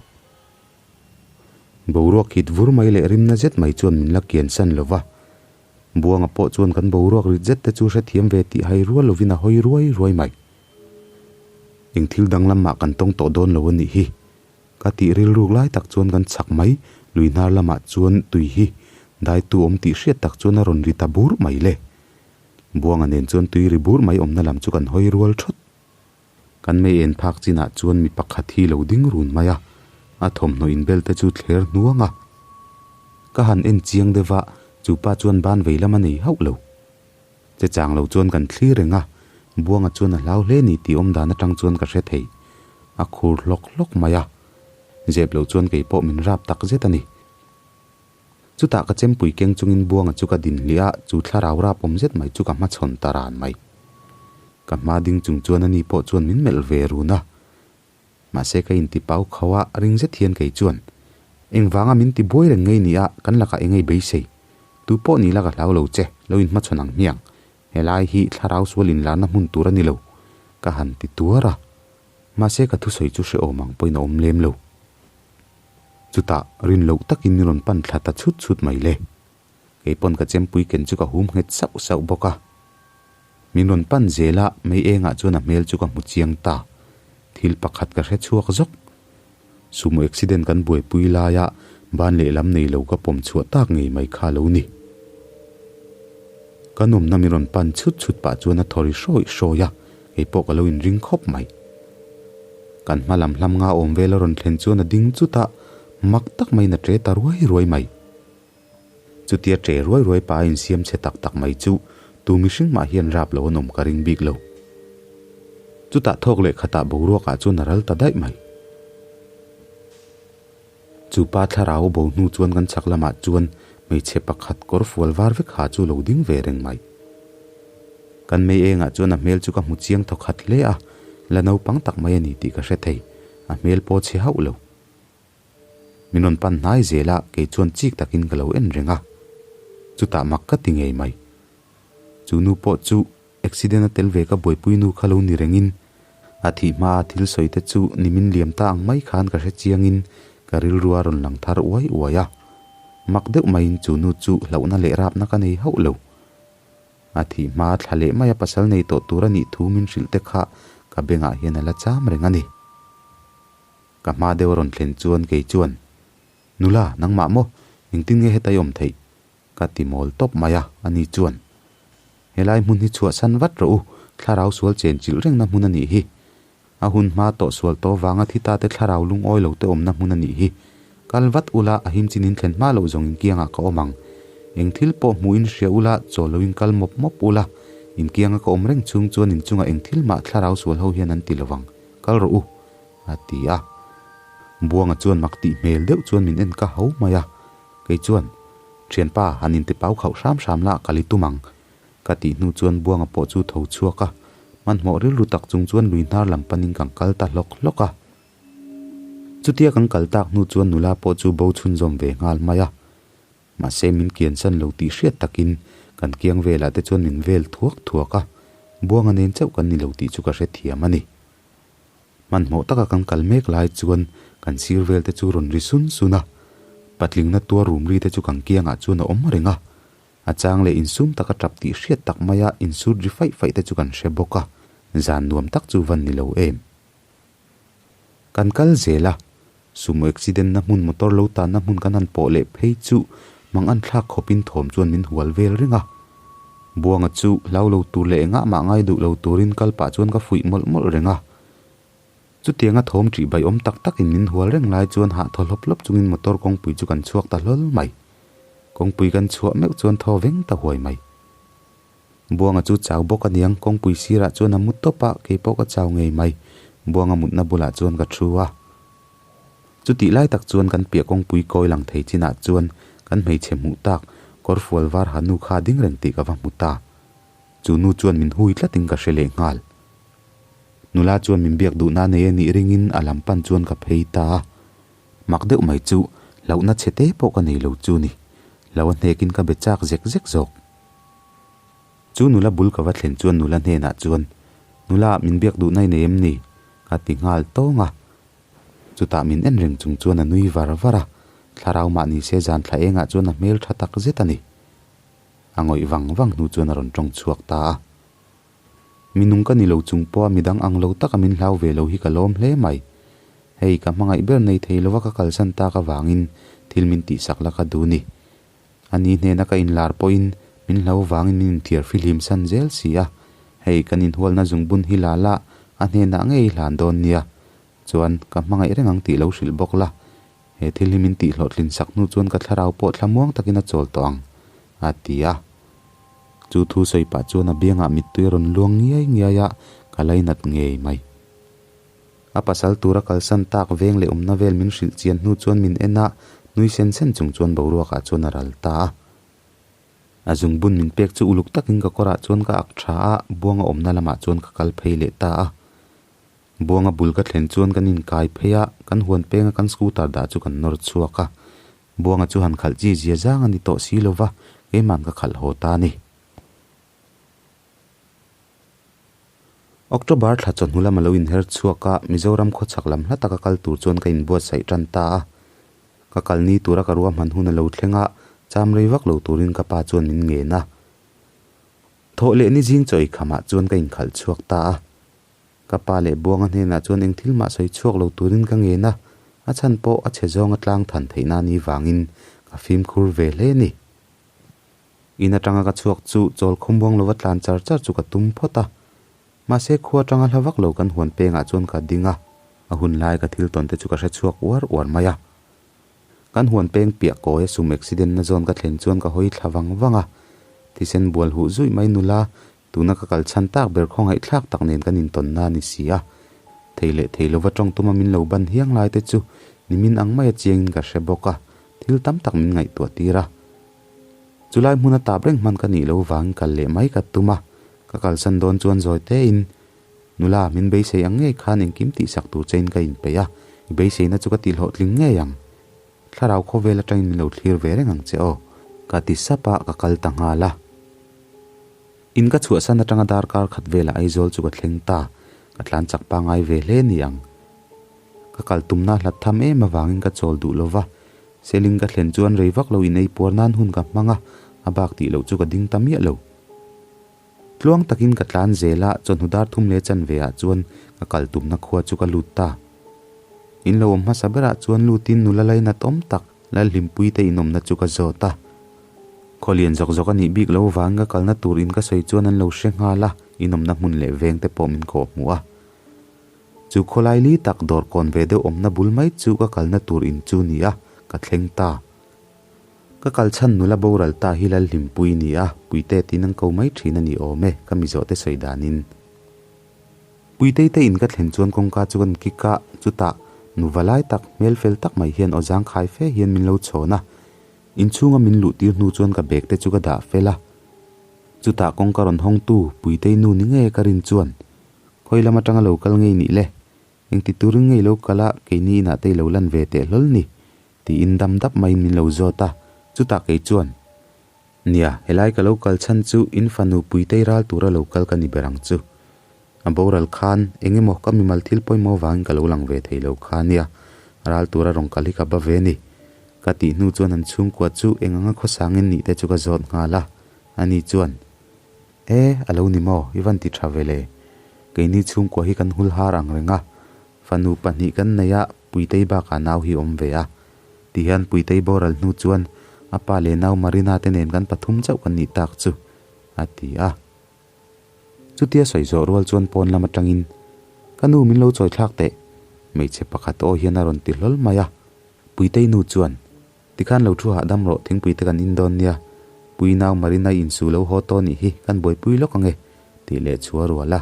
Boruak hit vur mai leh rimna zet mai chuan min la kian san lo va. Buanga pawh chuan kan boruak rit zet te chu hrethiam ve tih hai rual lovin a hawi ruai ruai mai. Eng thil danglam mah kan tawng tawh dawn lo a nih hi. Ka tih rilruk lai tak chuan kan chhak mai, lui hnar lamah chuan tui hi daitu awm tih hriat tak chuan a rawn ri ta bur mai le. Buanga nen chuan tui ri bur mai awmna lam chu kan hawi rual thawt. Kan mei en phak chinah chuan mi pakhat hi lo ding run mai a, a thawmhnaw inbel te chu thler hnuang a. Ka han en chiang deuh a, chu pa chuan ban vei lam a nei hauh lo. Che chang lo chuan kan thlir reng a, Buanga chuan a hlau hle ni tih awm dan atang chuan ka hre thei. A khur hlawk hlawk mai a. Zep lo chuan kei pawh min rap tak zet a ni. Chutah ka chempui keng chungin Buanga chu ka din hliah a, chu thlarau rap awm zet mai chu ka hmachhawn ta ran mai. Ka hma ding chung chuan ani pawh chuan min melh ve run a. Mahse ka inti pau kho a, ring zet hian kei chuan, Engvanga min ti buai reng ngei ni a, kan lakah engei beisei. Tu pawh ni la ka hlau lo che, lo inhmachhawn ang hmiang. Helai hi thlarau sual inlarna hmun tur a ni lo, ka han ti tuar a. Mahse ka thusawi chu hrehawm ang pawhin a awm lem lo. Chutah rin loh takin ni rawn pan thla ta chhut chhut mai le. Kei pawn ka chempui ken chu ka hum nghet sauh sauh bawk a. Min rawn pan zel a, mei engah chuan a hmel chu ka hmu chiang ta. Thil pakhat ka hre chhuak zawk. Sumo accident kan buaipui laia ban lehlam nei lo ka pawm chhuah tak ngei mai kha lo ni. Ka nawmna min rawn pan chhut chhut pah chuan a thaw ri hrawih hrawih a, kei pawh ka lo inring khawp mai. Kan hma lam hlam nga awm vel a rawn thlen chuan a ding chut a, mak tak maiin a ṭe ta ruai ruai mai. Chutia ṭe ruai ruai pa a insiam chhe tak tak mai chu tu mihring mah hian rap lo an awm ka ring bik lo. Chutah thawk leh khatah boruakah chuan a ral ta daih mai. Chu pa thlarau bo hnu chuan kan chhak lamah chuan hmeichhe pakhat kawr fual var vek ha chu lo ding ve reng mai. Kan mei engah chuan a hmel chu ka hmu chiang thaw khat hle a, la naupang tak mai a ni tih ka hre thei, a hmel pawh chhe hauh lo. Min rawn pan hnai zel a, kei chuan chik takin ka lo en reng a. Chutah mak ka ti ngei mai. Chu nu pawh chu accident a tel ve ka buaipui nu kha lo ni rengin, a thih hmaa thil sawi te chu nimin liam ta ang mai khan ka hre chiangin ka rilru a rawn lang thar uai uai a. Mak deuh maiin chu nu chu hlauhna leh rapna ka nei hauh lo. A thih hma thla leh maia pasal nei tawh tur a nih thu min hrilh te kha ka bengah hian a la cham reng a ni. Ka hma deuh a rawn thlen chuan kei chuan, Nula, nangmah maw? Engtin nge heta i awm theih? Ka ti mawl tawp mai a, ani chuan, Helai hmun hi chhuahsan vat rawh u, thlarau sual chen chilh rengna hmun a nih hi. A hun hma tawh sual tawh vanga thi tate thlarau lungawi lo te awmna hmun a nih hi. Kal vat ula, a him chin in thlen hma loh zawng inkiangah ka awm ang. Eng thil pawh hmuhin hria ula, chaw loin kal mawp mawp ula, inkianga ka awm reng chhung chuan inchungah eng thil mah thlarau sual ho hian an ti lo vang. Kal rawh u. A ti a. Buanga chuan mak tih hmel deuh chuan min en ka ho mai a. Kei chuan, Thianpa, han inti pau khauh hram hram la, ka li tum ang. Ka tih hnu chuan Buanga pawh chu tho chhuak a. Hmanhmawh rilru tak chung chuan lui hnar lam panin kan kal ta hlawk hlawk a. Chutia kan kal tak hnu chuan nula pawh chu bo chhunzawm ve nghal mai a. Mahse min kiansan lo tih hriat takin kan kiang velah te chuan min vel thuak thuak a. Buanga nen chauh kan ni lo tih chu ka hrethiam a ni. Hmanhmawh taka kan kal mek lai chuan kan sir vel te chu rawn ri sun sun a, patlingna tuar rum ri te chu kan kiangah chuan a awm reng a. A chang leh insum taka tap tih hriat tak maia insut ri faih faih te chu kan hre bawk a, zan nuam tak chu van ni lo em. Kan kal zel a, sumo accident na hmun motor lo tanna hmun kan han pawh leh phei chu mang an thlak khawpin thawm chuan min hual vel reng a. Buanga chu hlau lo tur leh engah mah ngai duh lo turin kal pah chuan ka fuih mawlh mawlh reng a. Chutianga thawm ṭih bai awm tak takin min hual reng lai chuan hah thaw hlawp hlawp chungin motor kawngpui chu kan chhuak ta hlawl mai. Kawngpui kan chhuah meuh chuan thaw veng ta huai mai. Buanga chu chau bawk aniang, kawngpui sirah chuan a mu tawp a, kei pawh ka chau ngei mai. Buanga mutna bulah chuan ka thu a. Chutih lai tak chuan kan piah kawngpui kawi lang thei chinah chuan kan hmeichhe hmuh tak, kawr fual var ha nu kha ding reng tih ka va hmu ta. Chu nu chuan min hui tlatin ka hre leh nghal. Nula chuan min biak duhna nei a nih ringin a lam pan chuan ka phei ta a. Mak deuh mai chu hlauhna chhe te pawh ka nei lo chu ni. Hlo a hnekin ka be chak zek zek zawk. Chu nula bul ka va thlen chuan nula hnenah chuan, Nula, min biak duhna i nei em ni? ka ti nghal tawng a. Chutah min en reng chung chuan a nui var var a, thlarau mah ni se zan thla engah chuan a hmel tha tak zet a ni. A ngawih vang vang hnu chuan a rawn tawng chhuak ta a. Mi nung ka ni lo chung pawha midang ang lo taka min hlau ve lo hi ka lawm hle mai. Hei, ka hmangaih ber nei thei lova ka kalsan tak avangin thil min tihsak la ka duh ni. A ni hnena ka inlar pawhin min hlau vangin min inthiar fihlim san zel si a, hei kan inhualna zungbun hi la la, a hnenah ngei i hlan dawn nia. Chuan, ka hmangaih reng ang tih lo hrilh bawk la. He thil hi min tihhlawhtlin sak hnu chuan ka thlarau pawh thlamuang takin a chawl tawh ang, a ti a. Chu thu sawi pah chuan a biangah mittui a rawn luang ngiai ngiai a, ka lainat ngei mai. A pasal tura kalsan tak veng leh awmna vel min hrilh chian hnu chuan min en a, nui sen sen chung chuan boruakah chuan a ral ta a. A zungbun min pek chu uluk takin ka kawrah chuan ka ak tha a, buanga awmna lamah chuan ka kal phei leh ta a. Buanga bul ka thlen chuan kan inkai phei a, kan huan penga kan scooter dah chu kan nawr chhuak a. Buanga chu han khalh chi zia zang a ni tawh si lova, keima'n ka khalh haw ta a ni. October thla chawhnu lam a lo inher chhuak a, Mizoram khawchhak lam hla taka kal tur chuan ka inbuatsaih tan ta a. Ka kal ni tura ka ruahman hun a lo thleng a, cham rei vak lo turin ka pa chuan min ngen a. Thawh leh ni zing chaw eikhamah chuan ka inkhalh chhuak ta a. Ka pa leh Buanga hnenah chuan eng thil mah sawi chhuak lo turin ka ngen a, a chhan pawh a chhe zawnga tlang than theihna ni vangin ka fimkhur ve hle ni. In atanga ka chhuak chu chawl khawmbuang lova tlan char char chu ka tum phawt a. Mahse khua atanga hla vak lo kan huan pengah chuan ka ding a, a hun lai ka thil tawn te chu ka hre chhuak uar uar mai a. Kan huan peng piah kawi a sum accident na zawn ka thlen chuan ka hawi thla vang vang a, thisen bual huh zuih mai nula Tuna ka kal chhan tak ber khawngaihthlak tak nen kan intawnna a ni si a, thei leh thei lova tawng tuma min lo ban hiang lai te chu nimin ang maia chiangin ka hre bawk a, thil tam tak min ngaihtuah tir a. Chulai hmuna tap reng hman ka nih lo vangin kal leh mai ka tum a, ka kalsan dawn chuan zawi tein, Nula, min beisei ang ngei khan engkim tihsak tur chein ka inpeih a, i beiseina chu ka tihhlawhtling ngei ang. Thlarau khawvel atangin min lo thlir ve reng ang che aw, ka ti sap a, ka kal ta nghal a. In ka chhuahsan atanga darkar khat velah Aizawl chu ka thleng ta, ka tlan chak pangai ve hle ni ang. Ka kal tumna hlat tham em avangin ka chawl duh lo va, Seling ka thlen chuan rei vak lo in ei puar nan hun ka hmang a, a bak tih loh chu ka ding ta miah lo. Tluang takin ka tlan zel a, chawhnu dar thum leh chanve ah chuan ka kal tumna khua chu ka lut ta. In lo awm hmasa berah chuan lutin nula lainat awm tak Lalhlimpui te inawmna chu ka zawt a. Khawlian zawk zawk a nih bik lo vangin ka kalna tur in ka sawi chuan an lo hre nghal a, inawmna hmun leh veng te pawh min kawh hmuh a. Chu khawlai li tak dawr kawn ve deuh awmna bul mai chu ka kalna tur in chu ni a, ka thleng ta. Ka kal chhan nula boral ta hi Lalhlimpui ni a, Puite tiin an ko mai thin a ni awm e, ka mizawh te sawi danin. Puitei te in ka thlen chuan kawngka chu kan kik a, chutah nuva lai tak, hmel fel tak mai hian aw zangkhai fe hian min lo chhawn a. Inchhunga min luh tir hnu chuan ka bag te chu ka dah fel a. Chutah kawngka rawn hawngtu Puitei nu ni ngei ka rin chuan, Khawi lam atanga lo kal ngei nih le? Engti turin ngei lo kal a, keini inah te i lo lan ve teh hlawl ni? Tiin dam dap maiin min lo zawt a. Chutah kei chuan, Nia, helai ka lo kal chhan chu in fanu Puitei ral tura lo kal ka ni ber ang chu. A boral khan eng emaw ka mimal thil pawimawh vangin ka lo lang ve thei lo kha nia, ral tura rawn kal hi ka ba ve ni. Ka tih hnu chuan an chhungkua chu eng anga khawsangin nih te chu ka zawt nghal a, ani chuan, E, a lo ni maw, i van ti tha ve le. Keini chhungkua hi kan hul har ang reng a, fanu pahnih kan nei a, Puitei bakah nau hi awm ve a. Tihian Puitei boral hnu chuan a pa leh nau Marina te nen kan pathum chauh kan nih tak chu, a ti a. Chutia sawi zawh rual chuan pawn lam atangin, Ka nu min lo chawi thlak teh, hmeichhe pakhat aw hian a rawn ti hlawl mai a. Puitei nu chuan, Tikhan lo thu hahdam rawh, thingpui te kan in dawn nia. Pui nau Marina i insu lo haw tawh nih hi, kan buaipui lawk ange, tih leh chu a rual a.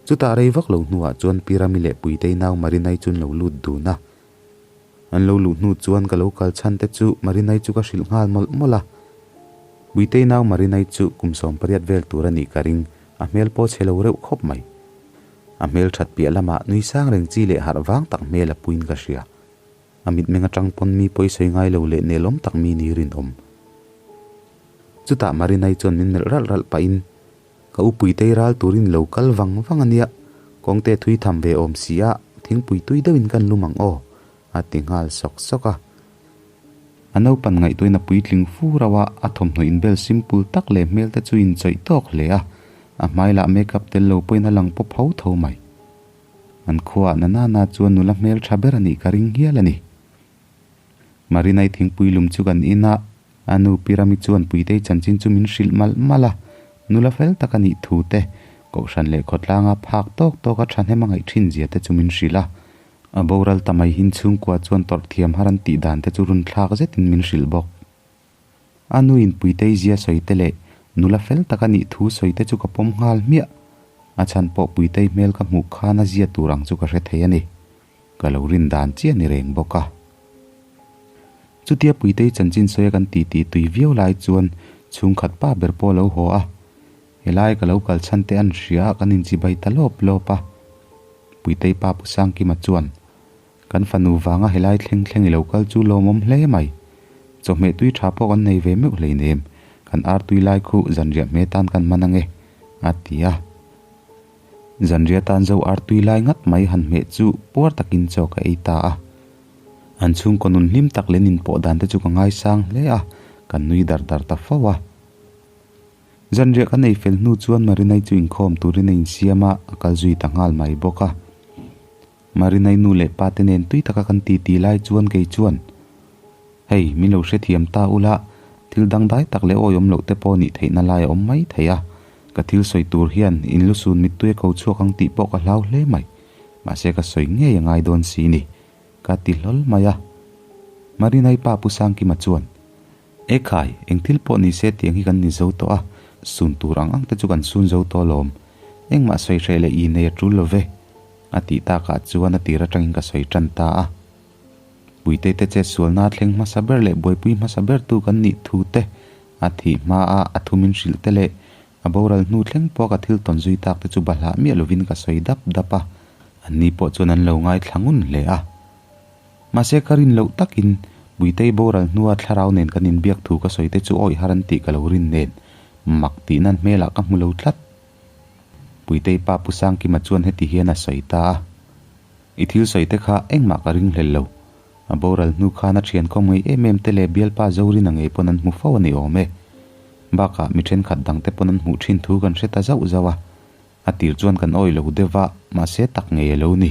Chutah rei vak lo hnuah chuan Pi Rami leh Puitei nau Marinai chu an lo lut dun a. An lo luh hnu chuan ka lo kal chhan te chu Marinai chu ka hrilh nghal mawlh mawlh a. Puitei nau Marinai chu kum 18 vel tur a nih ka ring, a hmel pawh chhe lo reuh khawp mai. A hmel that piah lamah nui sang reng chi leh harh vang tak hmel a puiin ka hria. A mitmeng atang pawn mi pawi sawi ngai lo leh nelawm tak mi ni rinawm. Chutah Marinai chuan min melh ralh ralh pahin, Ka u Puitei ral turin lo kal vang vang a nia, kawngte thui tham ve awm si a, thingpui tui deuhin kan lum ang aw, a ti nghal sawk sawk a. A naupan ngaihtuahin a puitling fu rauh a, a thawmhnaw inbel simple tak leh hmel te chu inchawih tawk hle a, a hmai lah makeup tel lo pawhin a lang pawp ho tho mai. An khuaah na nana chuan nula hmel tha ber a nih ka ring hial a ni. Marinai thingpui lum chu kan in a, a nu Pi Rami chuan Puitei chanchin chu min hrilh malh malh a, nula fel tak a nih thu te, Kohhran leh khawtlanga phak tawk tawk a thahnem a ngaih thin zia te chu min hrilh a. A boral ta mai hin chhungkua chuan tawrh thiam har an tih dan te chu run thlak zetin min hrilh bawk. A nu in Puitei zia sawi te leh Nula fel tak a nih thu sawi te chu ka pawm nghal hmiah. A chhan pawh Puitei hmel ka hmuh khan a zia tur ang chu ka hre thei a ni. Ka lo rin dan chiah ni reng bawk a. Chutia Puitei chanchin sawi a kan titi tui viau lai chuan chhungkhat pa ber pawh a lo haw a. Helai ka lo kal chhan te an hria a kan inchibai ta lawp lawp a. Puitei pa Pu Sangkima chuan, Kan fanu vanga helai thleng thleng i lo kal chu lawmawm hle mai. Chawhmeh tui tha pawh kan nei ve meuh hleinem, kan ar tui lai khu zanriah hme tan kan hman ange, a ti a. Zanriah tan zo ar tui lai ngat mai han hmeh chu puar takin chaw ka ei ta a. An chhungkaw nun hlim tak leh nin pawh dan te chu ka ngaisang hle a, kan nui dar dar ta fo a. Zanriah kan ei fel hnu chuan Marinai chu inkhawm turin a insiam a, a kal zui ta nghal mai bawk a. Marinai nu leh pa te nen tui taka kan titi lai chuan kei chuan, Hei, min lo hrethiam ta ula, thil dangdai tak leh awiawm loh te pawh nih theihna lai a awm mai thei a, ka thil sawi tur hian in lusun mittui a ko chhuak ang tih pawh ka hlau hle mai, mahse ka sawi ngei a ngai dawn si ni, ka ti hlawl mai a. Marinai pa Pu Sangkima chuan, E khai, eng thil pawh ni se tiang hi kan ni zo tawh a, sun tur ang ang te chu kan sun zo tawh alawm. Engmah sawi hreh leh i nei a tul lo ve. A tih takah chuan a tir atangin ka sawi tan ta a. Puitei te chet sualna thleng hmasa ber leh buaipui hmasa ber tu kan nih thu te, a thih hma a a thu min hrilh te leh a boral hnu thleng pawh ka thil tawn zui tak te chu bahlah miah lovin ka sawi dap dap a. Anni pawh chuan an lo ngaithla ngun hle a. Mahse ka rin loh takin Puitei boral hnua thlarau nen kan inbiak thu ka sawi te chu awih har an tih ka lo rin nen mak tih nan hmelah ka hmu lo tlat. Puitei pa Pu Sangkima chuan heti hian a sawi ta a, I thil sawi te kha engmah ka ring hlel lo. A boral hnu khan a thian khawm ngei em em te leh bialpa Zorina ngei pawn an hmu fo a ni awm e. Bakah mi thenkhat dang te pawn an hmuh thin thu kan hre ta zauh zauh a. A tir chuan kan awih lo deuh va, mahse tak ngei a lo ni.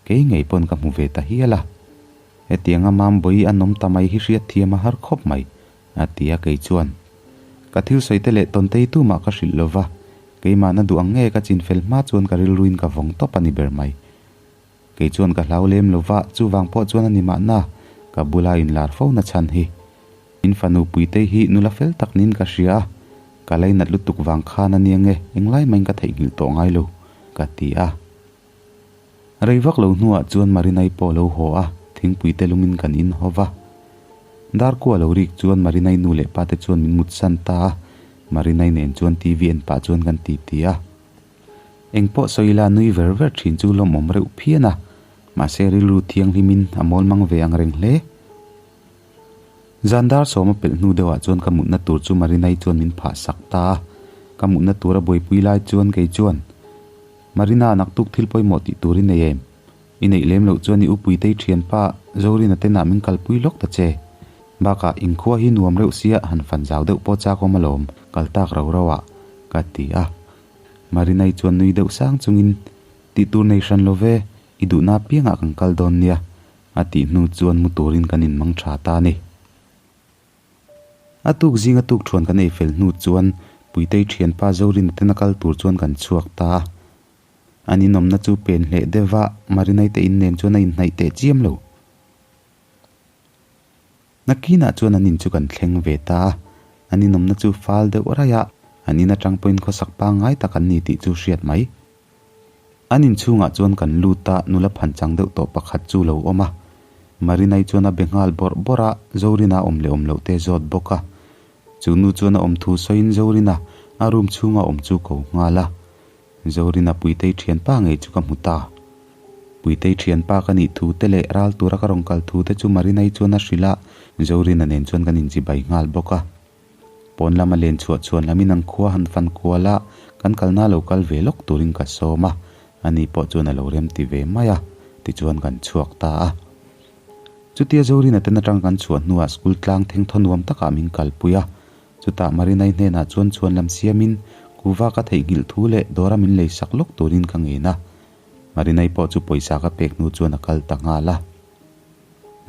Kei ngei pawn ka hmu ve ta hial a. Hetianga Mambawi an awm ta mai hi hriatthiam a har khawp mai, a ti a kei chuan. Ka thil sawi te leh tawntei tumah ka hrilh lo va, keimahna duh ang nge ka chin fel hma chuan ka rilruin ka vawng tawp a ni ber mai. Kei chuan ka hlau lem lo va, chuvang pawh chuan a ni mahna, ka bula inlar fo na chhan hi. In fanu Puitei hi nula fel tak niin ka hria a, ka lainat lutuk vang khan a nia nge englai mahin ka theihnghilh tawh ngai lo, ka ti a. Rei vak lo hnuah chuan Marinai pawh a lo haw a, thingpui te lungin kan in haw va. Darkua lo rik chuan Marinai nu leh pa te chuan min mutsan ta a, Marinai nen chuan TV en pah chuan kan titi a. Eng pawh sawi ila nui ver ver thin chu lawmawm reuh phian a, mahse rilru thianghlimin a mawl mang ve ang reng hle. Zan dar sawma pelh hnu deuhah chuan ka mutna tur chu Marinai chuan min phah sak ta a, ka mutna tura buaipui lai chuan kei chuan, Marina, naktuk thil pawimawh tih tur i nei em? I neih lem loh chuan i upuitei thianpa Zorina tenah min kalpui lawk ta che. Bakah inkhua hi nuam reuh sia han fan zau deuh pawh chak awm alawm, kal tak rau rau ah, ka ti a. Marinai chuan nui deuh sang chungin, Tih tur nei hran lo ve, i duhna apiangah kan kal dawn nia, A tih hnu chuan mu turin kan inmang tha ta a ni. A tuk zinga tuk thuan kan ei fel hnu chuan Puitei thianpa Zorina tena kal tur chuan kan chhuak ta a. An inawmna chu pen hleh deuh va, Marinai te in nen chuan a inhnaih teh chiam lo. Nakinah chuan an in chu kan thleng ve ta a, an inawmna chu fal deuh raih a, an in atang pawhin khawsak pangngai tak an ni tih chu hriat mai. An inchhungah chuan kan lut a, nula phanchang deuh tawh pakhat chu lo awm a. Marinai chuan a be nghal bawrh bawrh a, Zorina awm leh awm loh te zawt bawk a. Chu nu chuan a awm thu sawiin Zorina a room chhunga awm chu ko nghal a. Zorina Puitei thianpa ngei chu ka hmu ta. Puitei thianpa ka nih thu te leh ral tura ka rawn kal thu te chu Marinai chuan a hrilh a, Zorina nen chuan kan inchibai nghal bawk a. Pawn lama len chhuah chuan lamin an khua han fan kual a, kan kalna lo kal ve lawk turin ka sawm a, ani pawh chuan a lo rem ti ve mai a, tichuan kan chhuak ta a. Chutia Zorina ten atang kan chhuah hnuah school tlang theng thaw nuam takah min kalpui a, chutah Marinai hnenah chuan chhuan lam siamin kuva ka theihnghilh thu leh dawra min lei sak lawk turin ka ngen a, Marinai pawh chu pawisa ka pek hnu chuan a kal ta nghal a.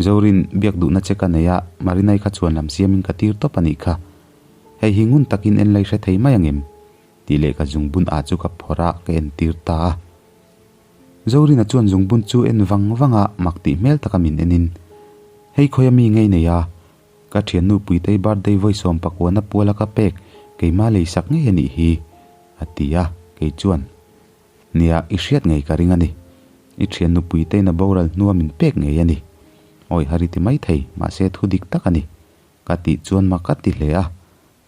Zorin, biak duhna che ka nei a, Marinai kha chuan lam siamin ka tir tawp a nih kha. Hei hi ngun takin en lai hre thei mai angem? Tih leh ka zungbun ah chu ka phawrh a, ka en tir ta a. Zorina chuan zungbun chu en vang vang a, mak tih hmel taka min en in, Hei khawi a mi ngei nei a? Ka thiannu Puitei birthday vawi sawmpakuana puala ka pek, Keimah lei sak ngei a nih hi, a ti a, kei chuan, Nia, i hriat ngei ka ring a ni. I thian nupui tein a boral hnua min pek ngei a ni. Awi har i ti mai thei, mahse thu dik tak a ni. Ka tih chuan mak ka ti hle a,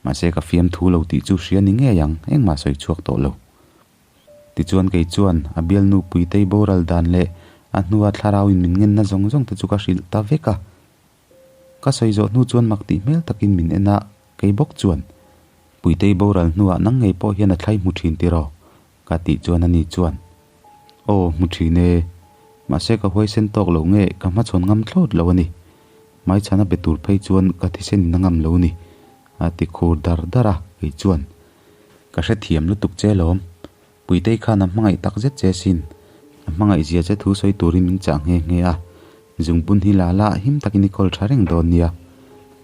mahse ka fiam thu lo tih chu hria ni ngei ang, engmah sawi chhuak tawh lo. Tichuan kei chuan a bialnu Puitei boral dan leh a hnua thlarau in min ngenna zawng zawng te chu ka hrilh ta vek a. Ka sawi zawh hnu chuan mak tih hmel takin min en a, kei bawk chuan, Puitei boral hnuah nang ngei pawh hian a thlai hmu thin tiraw? Ka tih chuan ani chuan, Aw, hmu thin e. Mahse ka huaisen tawk lo nge ka hmachhawn ngam thlawt lo a ni. Hmaichhana be tur phei chuan ka thisen in a ngam lo ni, a ti khur dar dar a, kei chuan, Ka hrethiam lutuk che lawm. Puitei khan a hmangaih tak zet che sin. A hmangaih zia che thu sawi turin min chah nghe nghe a. Zungbun hi la la him takin i kawl tha reng dawn nia.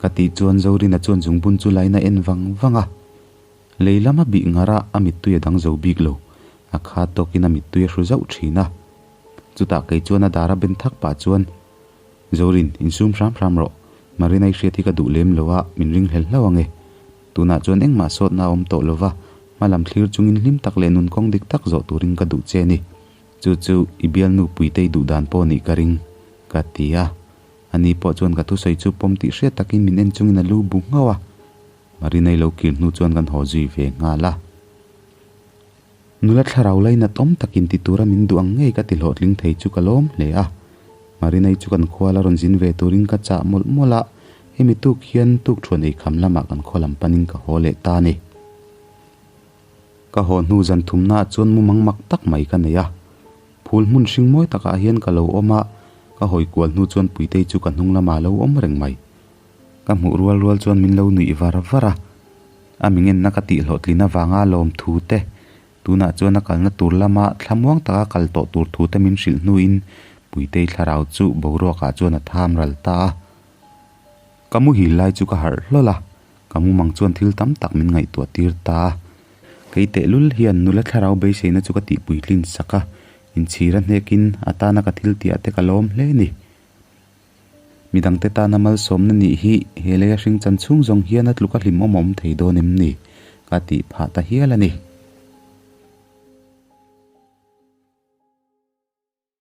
Ka tih chuan Zorina chuan zungbun chu lain a en vang vang a. Lei lama bih ngar a, a mittui a dang zo bik lo. A khat tawkin a mittui a hru zauh thin a. Chutah kei chuan a dar a ben thak pah chuan, Zorin, insum hram hram rawh. Marina i hriat hi ka duh lem lo a, min ring hlel hlauh ange. Tunah chuan engmah sawtna a awm tawh lo va, hmalam thlir chungin hlim tak leh nun kawng dik tak zawh turin ka duh che a ni. Chu chu i bialnu Puitei duh dan pawh nih ka ring, ka ti a. Ani pawh chuan ka thusawi chu pawm tih hriat takin min en chungin a lu bu nghauh a. Marinai lo kir hnu chuan kan haw zui ve nghal a. Nula thlarau lainat awm takin ti tura min duh ang ngei ka ti hlawhtling thei chu ka lawm hle a. Marinai chu kan khua la rawn zin ve turin ka chah mawlh mawlh a, hemi tuk hian tuk thuan ei kham lamah kan khaw lam panin ka haw leh ta a ni. Ka haw hnu zan thumnaah chuan mumang mak tak mai ka nei a. Phul hmun hring mawi takah hian ka lo awm a, ka hawi kual hnu chuan Puitei chu ka hnung lamah a lo awm reng mai. Ka hmuh rual rual chuan min lo nuih var var a, a mingenna ka tih hlawhtlin avanga lawm thu te, tunah chuan a kalna tur lama thlamuang taka kal tawh tur thu te min hrilh hnuin Puitei thlarau chu boruakah chuan a tham ral ta a. Ka muhil lai chu ka harh hlawl a, ka mumang chuan thil tam tak min ngaihtuah tir ta a. Kei tehlul hian nula thlarau beiseina chu ka tihpuitlin sak a, inchhir a hnekin a tana ka thil tihah te ka lawm hle ni. Midangte tana malsawmna nih hi he lei a hring chan chhung zawng hian a tluk a hlimawm a awm thei dawn em ni? Ka tih phah ta hial a ni.